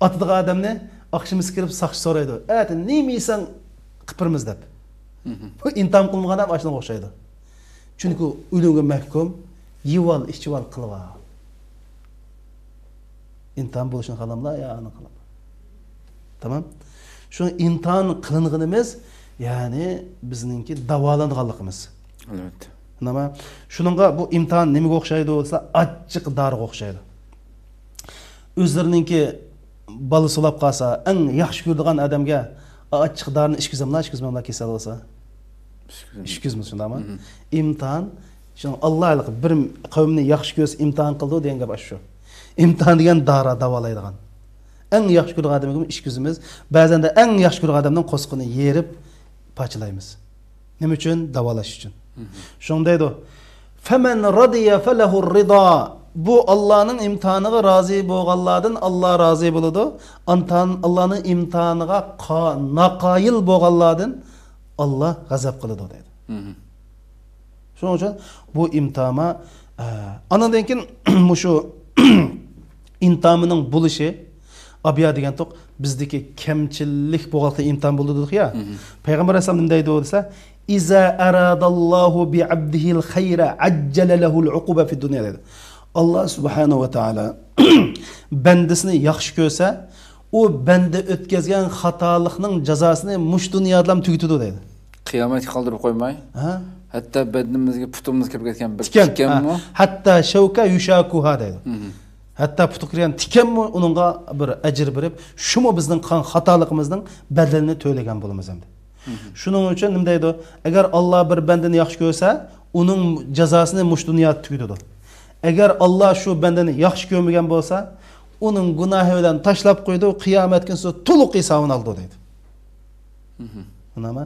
ئاتىدىغان ئادەمنى ئاخشىمىسى كىرىپ ساقچى سورايدۇ. ئەتە نېمە يېسەڭ قىپىرىمىز دەپ. بۇ ئىمتىھان قىلمىغان ئادەم ئاشۇنىڭغا ئوخشايدۇ. چۈنكى ئۆلۈمگە مەھكۇم، يېۋال، ئىچىۋال، قىلىۋال. ئىمتىھان بولۇشنى خالاملا يا ئانى قىلىپ. تامام. شۇ ئىمتىھان قىلىنغىنىمىز، يەنى بىزنىڭكى داۋالانغانلىقىمىز. ئەلۋەتتە. نېمە؟ شۇنىڭغا بۇ ئىمتىھان نېمىگە ئوخشايدۇ دېسە، ئاچچىق دارىغا ئوخشايدۇ. ئۆزلىرىنىڭكى بالىسى ئۇلاپ قالسا، ئەڭ ياخشى كۆرىدىغان ئادەمگە ئاچچىق دارىنى ئىچكۈزەملا، ئىچكۈزمەملا كېسەل بولسا؟ ئىچكۈزمەيدۇ. ئىچكۈزمەيدۇ، شۇنداقمۇ؟ مم. ئىمتىھان، شۇنىڭ ئاللا ھېلىقى بىر قەۋمنى ياخشى كۆرسە ئىمتىھان قىلىدۇ دېگەن گەپ ئاشۇ. ئىمتىھان دېگەن دارا، داۋالايدىغان. ئەڭ ياخشى كۆرىدىغان ئادەمگە ئىچكۈزىمىز. بەزەندە ئەڭ ياخشى كۆرىدىغان ئادەمنىڭ قورسىقىنى يېرىپ پارچىلايمىز. نېمە ئۈچۈن؟ داۋالاش ئۈچۈن. مم. شۇڭا دەيدۇ، فَمَنْ رَضِيَ فَلَهُ الرِّضَا. بۇ ئاللانىڭ ئىمتىھانىغا رازى بولغانلاردىن ئاللا رازى بولىدۇ. ئانتان-، ئاللانىڭ ئىمتىھانىغا قا-، ناقايىل بولغانلاردىن ئاللا غەزەپ قىلىدۇ دەيدۇ. مم. شۇنىڭ ئۈچۈن بۇ ئىمتىھانما، ئە، ئانىڭدىن كېيىن مۇشۇ ئىمتىھاننىڭ بولۇشى، ئابيا دېگەنتۇق، بىزدىكى كەمچىلىك بولغانلىقى ئىمتىھان بولدى دېدۇق يا. مم. پەيغەمبەر ئەلەيھىسسالام نېمە دەيدۇ دېسە، إِذَا أَرَادَ اللَّهُ بِعَبْدِهِ الْخَيْرَ عَجَّلَ لَهُ الْعُقُوبَةَ فِي الدُّنْيَا دەيدۇ. ئاللا سۇبھانەھۇ ۋە تائالا بەندىسىنى ياخشى كۆرسە، ئۇ بەندە ئۆتكەزگەن خاتالىقنىڭ جازاسىنى مۇشۇ دۇنيادىلا تۈگىتىدۇ دەيدۇ. قىيامەتكە قالدۇرۇپ قويماي، ھە؟ ھەتتا بەدىنىمىزگە، پۇتىمىزغا كىرىپ كەتكەن بىر تىكەن، تىكەنمۇ؟ ھە. ھەتتا شەۋكە يۇشاكۇھا دەيدۇ. مم. ھەتتا پۇتىغا كىرگەن تىكەنمۇ ئۇنىڭغا بىر ئەجىر بېرىپ، شۇمۇ بىزنىڭ قىلغان خاتالىقىمىزنىڭ بەدىلىنى تۆلىگەن بولىمىز ئەمدى. مم. شۇنىڭ ئۈچۈن نېمە دەيدۇ؟ ئەگەر ئاللا بىر بەندىنى ياخشى كۆرسە، ئۇنىڭ جازاسىنى مۇشۇ دۇنيادا تۈگىتىدۇ. ئەگەر ئاللا شۇ بەندىنى ياخشى كۆرمىگەن بولسا، ئۇنىڭ گۇناھى بىلەن تاشلاپ قويىدۇ، قىيامەت كۈنىسى تولۇق ھېسابىنى ئالىدۇ دەيدۇ. مم. ئۇنىما؟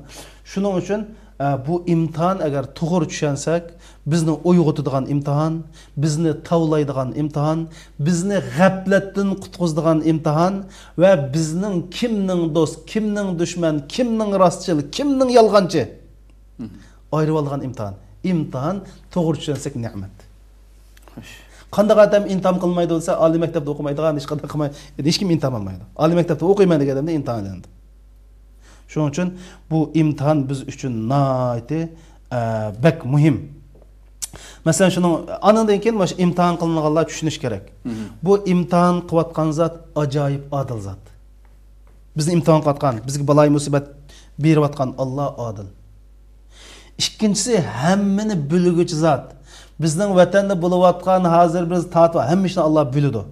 شۇنىڭ ئۈچۈن، ئە، بۇ ئىمتىھان ئەگەر توغرا چۈشەنسەك، بىزنى ئويغىتىدىغان ئىمتىھان، بىزنى تاۋلايدىغان ئىمتىھان، بىزنى غەپلەتتىن قۇتقۇزىدىغان ئىمتىھان ۋە بىزنىڭ كىمنىڭ دوست، كىمنىڭ دۈشمەن، كىمنىڭ راستچىل، كىمنىڭ يالغانچى، مم. ئايرىۋالىدىغان ئىمتىھان. ئىمتىھان توغرا چۈشەنسەك نېمەت. خوش. قانداق ئادەم ئىمتىھان قىلمايدۇ دېسە، ئالىي مەكتەپتە ئوقۇمايدىغان، ھېچقانداق قىلماي، ھېچكىم ئىمتىھان ئالمايدۇ. ئالىي مەكتەپتە ئوقۇيمەن دېگەن ئادەمدە ئىمتىھان ئېلىنىدۇ. شۇنىڭ ئۈچۈن بۇ ئىمتىھان بىز ئۈچۈن ناھايىتى، ئە، بەك مۇھىم. مەسىلەن، شۇنىڭ، ئانىڭدىن كېيىن مانا شۇ ئىمتىھان قىلىنغانلار چۈشىنىش كېرەك. مم. بۇ ئىمتىھان قىلىۋاتقان زات ئاجايىپ ئادىل زات. بىزنى ئىمتىھان قىلىۋاتقان، بىزگە بالايىي مۇسىبەت بېرىۋاتقان ئاللا ئادىل. ئىككىنچىسى، ھەممىنى بىلگۈچى زات. بىزنىڭ ۋەتەندە بولۇۋاتقان، ھازىر بىز تارتىپ ھەممە ئىشنى ئاللا بىلىدۇ.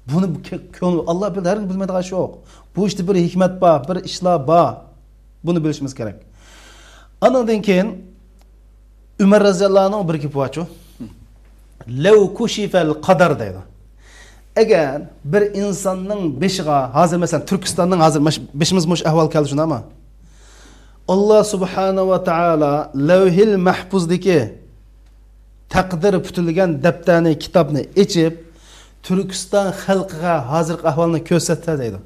بۇنى كۆ-، كۆڭۈل، ئاللا بىلىدۇ، ھەرگىز بىلمەيدىغان ئىش يوق. بۇ ئىشتا بىر ھېكمەت بار، بىر ئىشلار بار. بۇنى بىلىشىمىز كېرەك. ئانىڭدىن كېيىن ئۆمەر رەزىياللا ئانھۇنىڭ بىر گېپى بارچۇ. لەۋ كۇشىفەل قەدەر دەيدۇ. ئەگەر بىر ئىنساننىڭ بېشىغا، ھازىر مەسىلەن، تۈركىستاننىڭ ھازىر ماش-، بېشىمىز مۇش ئەھۋال كەلدى، شۇنداقمۇ؟ ئاللا سۇبھانە ۋە تائالا لەۋھىل مەھپۇزدىكى تەقدىر پۈتۈلگەن دەپتەرنى، كىتابنى ئېچىپ، تۈركىستان خەلقىگە ھازىرقى ئەھۋالنى كۆرسەتسە دەيدۇ.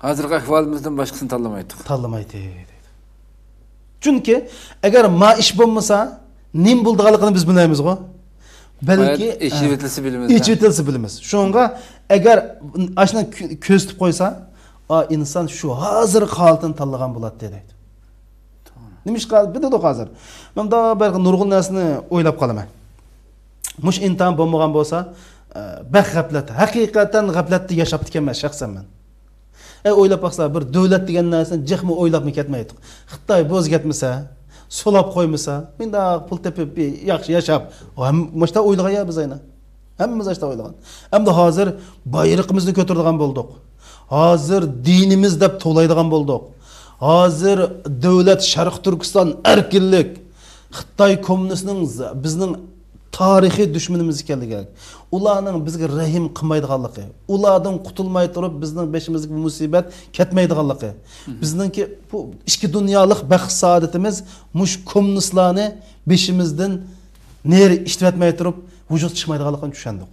ھازىرقى ئەھۋالىمىزدىن باشقىسىنى تاللىمايتتۇق. تاللىمايتتى دەيدۇ. چۈنكى ئەگەر ما ئىش بولمىسا، نېمە بولىدىغانلىقىنى بىز بىلمەيمىزغۇ. بەلكى، ھايات ئېچىۋېتىلسە بىلىمىز. ئېچىۋېتىلسە بىلىمىز. شۇڭا ئەگەر ئاشۇنى كۆ-، كۆرسىتىپ قويسا، ئا، ئىنسان شۇ ھازىرقى ھالىتىنى تاللىغان بولاتتى دەيدۇ. توغرا. نېمىشقا بىلدۇق ھازىر. مەن مۇنداق بىر نۇرغۇن نەرسىنى ئويلاپ قالىمەن. مۇشۇ ئىمتىھان بولمىغان بولسا، ئە، بەك غەپلەت. ھەقىقەتەن غەپلەتتە ياشاپتىكەنمەن شەخسەن مەن. ئەي، ئويلاپ باقسا، بىر دۆلەت دېگەن نەرسىنى جىقمۇ ئويلاپمۇ كەتمەيتتۇق. خىتاي بوز كەتمىسە، سولاپ قويمىسا، مۇنداق پۇل تېپىپ، بىر ياخشى ياشاپ، ھەم-، مۇشۇنداق ئويلىغان يا بىز ئەينە. ھەممىمىز ئاشتا ئويلىغان. ئەمدى ھازىر بايرىقىمىزنى كۆتۈرىدىغان بولدۇق. ھازىر دىنىمىز دەپ توۋلايدىغان بولدۇق. ھازىر دۆلەت شەرقىي تۈركىستان ئەركىنلىك. خىتاي كوممۇنىستنىڭ ز-، بىزنىڭ تارىخىي دۈشمىنىمىز ئىكەنلىكى. ئۇلارنىڭ بىزگە رەھىم قىلمايدىغانلىقى. ئۇلاردىن قۇتۇلماي تۇرۇپ بىزنىڭ بېشىمىزدىكى مۇسىبەت كەتمەيدىغانلىقى. مم. بىزنىڭكى بۇ ئىككى دۇنيالىق بەخت سائادىتىمىز مۇشۇ كوممۇنىستلارنى بېشىمىزدىن نېرى ئىشلەتمەي تۇرۇپ، ۋۇجۇدقا چىقمايدىغانلىقىنى چۈشەندۇق.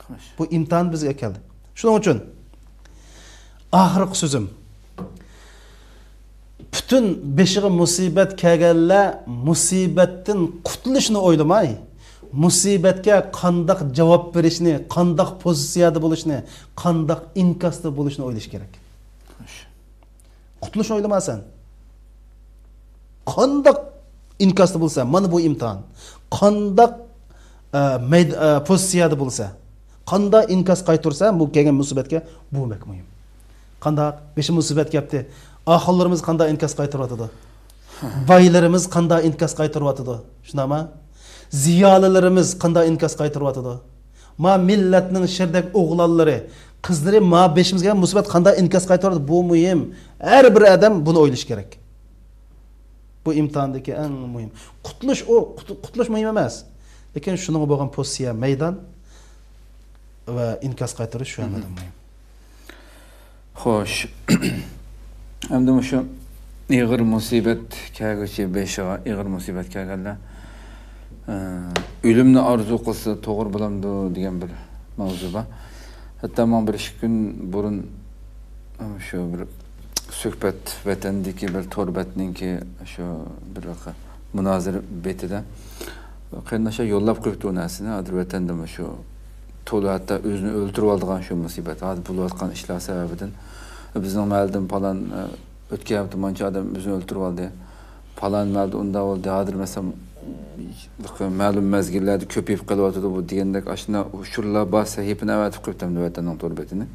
خوش. بۇ ئىمتىھان بىزگە كەلدى. شۇنىڭ ئۈچۈن ئاخىرقى سۆزۈم، پۈتۈن بېشىغا مۇسىبەت كەلگەنلەر مۇسىبەتتىن قۇتۇلۇشنى ئويلىماي، مۇسىبەتكە قانداق جاۋاب بېرىشنى، قانداق پوزىتسىيەدە بولۇشنى، قانداق ئىنكاستا بولۇشنى ئويلىشى كېرەك. خوش. قۇتۇلۇشنى ئويلىما سەن. قانداق ئىنكاستا بولسا، مانا بۇ ئىمتىھان. قانداق، ئە، مەيد-، ئە، پوزىتسىيەدە بولسا، قانداق ئىنكاس قايتۇرسا، بۇ كەلگەن مۇسىبەتكە، بۇ بەك مۇھىم. قانداق؟ بېشى مۇسىبەت كەپتۇ. ئاخۇنلىرىمىز قانداق ئىنكاس قايتۇرۇۋاتىدۇ؟ بايلىرىمىز قانداق ئىنكاس قايتۇرۇۋاتىدۇ؟ شۇنداقما؟ زىيالىيلىرىمىز قانداق ئىنكاس قايتۇرۇۋاتىدۇ؟ ما مىللەتنىڭ شىردەك ئوغلانلىرى، قىزلىرى ما بېشىمىزغا كەلگەن مۇسىبەت قانداق ئىنكاس قايتۇرىدۇ؟ بۇ مۇھىم. ھەر بىر ئادەم بۇنى ئويلىشى كېرەك. بۇ ئىمتىھاندىكى ئەڭ مۇھىم. قۇتۇلۇش ئۇ، قۇت-، قۇتۇلۇش مۇھىم ئەمەس. لېكىن شۇنىڭغا بولغان پوزىتسىيە، مەيدان ۋە ئىنكاس قايتۇرۇش شۇ ھەممىدىن مۇھىم. خوش. ئەمدى مۇشۇ ئېغىر مۇسىبەت كەلگۈچى، بېشىغا ئېغىر مۇسىبەت كەلگەنلەر، ئە، ئۆلۈمنى ئارزۇ قىلسا توغرا بولامدۇ دېگەن بىر ماۋزۇ بار. ھەتتا ماڭا بىر ئىككى كۈن بۇرۇن، ئە، شۇ بىر سۆھبەت، ۋەتەندىكى بىر تور بەتنىڭكى شۇ بىر مۇنازىرە بېتىدە قېرىنداشلار يوللاپ قويۇپتۇ بۇ نەرسىنى. ھازىر ۋەتەندىمۇ شۇ تولا ھەتتا ئۆزىنى ئۆلتۈرۈۋالىدىغان شۇ مۇسىبەت. ھازىر بولۇۋاتقان ئىشلار سەۋەبىدىن بىزنىڭ مەھەللىدىن پالان، ئە، ئۆتكەن ھەپتە مانچە ئادەم ئۆزىنى ئۆلتۈرۈۋالدى. پالان مەھەللىدە ئۇنداق بولدى. ھازىر مەسىلەن، مەلۇم مەزگىللەردە كۆپىيىپ قېلىۋاتىدۇ بۇ دېگەندەك ئاشۇنداق ئۇچۇرلار بار، سەھىپىنى ئەۋەتىپ قويۇپتۇ ئەمدى ۋەتەننىڭ تور بېتىنى.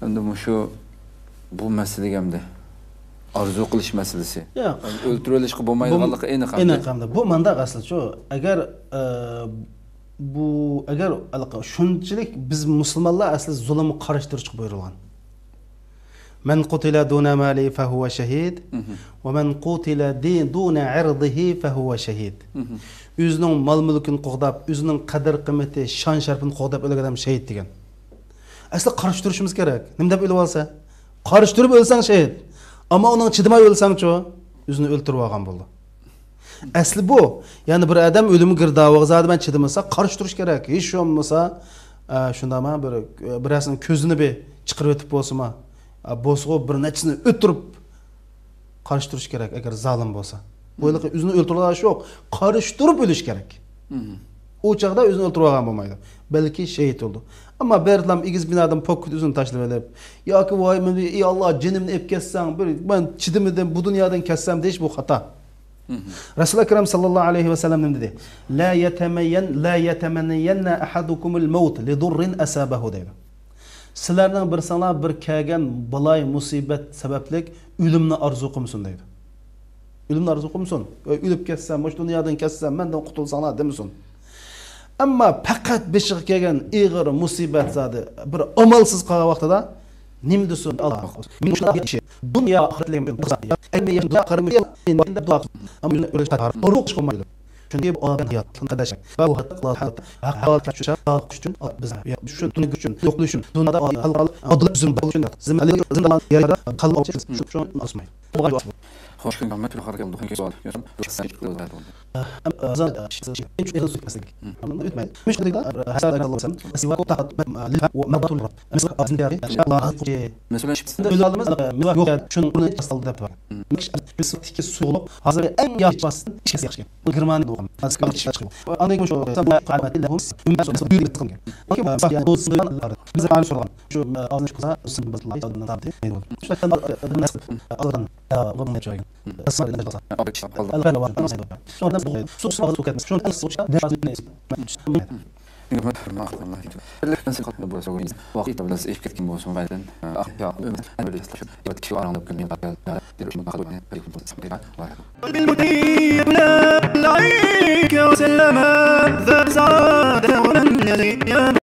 ئەمدى مۇشۇ، بۇ مەسىلىگە ئەمدى ئارزۇ قىلىش مەسىلىسى. ياق. ئۆلتۈرۈۋېلىشقا بولمايدىغانلىقى ئېنىق ئەمدى. ئېنىق ئەمدى. بۇ مانداق ئەسلى شۇ. ئەگەر، ئە، بۇ، ئەگەر ئالقا-، شۇنچىلىك بىز مۇسۇلمانلار ئەسلى زۇلۇمغا قارشى تۇرۇشقا بۇيرۇلغان. مەن قۇتىلە دۇنە مالى فەھۇۋە شەھىد، مھم. ۋە مەن قۇتىلە دى-، دۇنە ئىردىھى فەھۇۋە شەھىد. مھم. ئۆزىنىڭ مال-مۈلكىنى قوغداپ، ئۆزىنىڭ قەدىر-قىممىتى، شان-شەرىپىنى قوغداپ ئۆلگەن ئادەم شەھىد دېگەن. ئەسلى قارشى تۇرۇشىمىز كېرەك. نېمە دەپ ئۆلۈۋالسا؟ قارشى تۇرۇپ ئۆلسەڭ شېھىت. ئەمما ئۇنىڭغا چىدىماي ئۆلسەڭچۇ؟ ئۆزىنى ئۆلتۈرۈۋالغان بولىدۇ. ئەسلى بۇ. يەنى بىر ئادەم ئۆلۈم گىردابىغا زادى مەن چىدىمىسا، قارشى تۇرۇش كېرەك. ھېچ بولمىسا، ئە، شۇنداقما بىر، بىرەرسىنىڭ كۆزىنى بىر چىقىرىۋېتىپ بولسىمۇ، ئە، بولسىغۇ بىر نەچچىسىنى ئۆلتۈرۈپ قارشى تۇرۇش كېرەك، ئەگەر زالىم بولسا. بۇ ھېلىقى ئۆزىنى ئۆلتۈرۈۋالغان ئىش يوق. قارشى تۇرۇپ ئۆلۈش كېرەك. ئۇ چاغدا ئۆزىنى ئۆلتۈرۈۋالغان بولمايدۇ. بەلكى شېھىت بولىدۇ. ئەمما بىردىنلا ئېگىز بىنادىن پوكقىدە ئۆزىنى تاشلىۋېلىپ، ياكى ۋاي، مېنى، ئى ئاللا، جېنىمنى ئېلىپ كەتسەڭ، بىر مەن چىدىمىدىم، بۇ دۇنيادىن كەتسەم دېيىش بۇ خاتا. رەسۇل ئەكرەم ساللاللاھۇ ئەلەيھى ۋەسەللەم نېمە دېدى؟ لا يتمين-، لا يتمنين أحدكم الموت لضر أصابه دەيدۇ. سىلەرنىڭ بىرسىڭلار بىر كەلگەن بالاي مۇسىبەت سەۋەبلىك ئۆلۈمنى ئارزۇ قىلمىسۇن دەيدۇ. ئۆلۈمنى ئارزۇ قىلمىسۇن. ئۆي ئۆلۈپ كەتسەم، مۇشۇ دۇنيادىن كەتسەم، مەندىن قۇتۇلساڭلار دېمىسۇن. ئەمما پەقەت بېشىغا كەلگەن ئېغىر مۇسىبەت زادى بىر ئامالسىز قالغان ۋاقتىدا نېمە دېسۇن؟ ئاللا، مېنى مۇشۇنداق ياخشى، دۇنيا ئاخىرەتلىكىم، ئەمما يەنە دۇنيا قارىمىسى دەپ دۇئا قىلسۇن. ئەمما يەنە ئۆلۈش قاتارى ئورۇق ئىش بولمايدۇ. چۈنكى بۇ ئادەم ھايات، قېرىنداشلار. ۋە بۇ ھايات، ھاق ھايات شۇ، ھاق ئۈچۈن بىز ياخشى شۇ، تۈنۈك ئۈچۈن، يوقلۇش ئۈچۈن، دۇنيادا ئادىل زۇلۇم بولۇش ئۈچۈن، زىممىلىك زىندان يەردە قالماق ئۈچۈن شۇ، شۇ ئاسماي. خوش كۆڭۈل، مەن تۈرك خەلق يولدا كۆز ئالدى. يوسۇن، بۇ شەخسەن چىقتى يولدا. ئەم، ئەزان، ئىككى يىل سۆز كەسلىك. ئۆتمەيدۇ. مۇشۇ دېگەن، ھەسەن ئاكا قىلسام، سىۋا كوتا، مەن، لىل، ۋە مەبتۇل رب. مەسىلەن، ئازىندىيارى، ئىشقالار، قوچى. مەسىلەن، شۇ ئۆلۈپ ئالىمىز، مىۋا يوق، شۇنى ئۇنى ئاستالدى دەپ. مەكىش، بىز تىكى سۇيۇقلۇق، ھازىر ئەڭ ياخشى باستىن ئىككىسى ياخشى. بۇ گېرمانىيەدە بولغان. مەسىلەن، ئىككى ياخشى. ئاندىن كېيىن شۇ، سەن بۇ قامەتنى لەھۇم، ئۈممەت سورىسا، بۇيرۇق قىلغان. ئاندىن كېيىن، بۇ سورىغان، شۇ، ئازىنى چىقسا، ئۈستىن بىز ئالغان.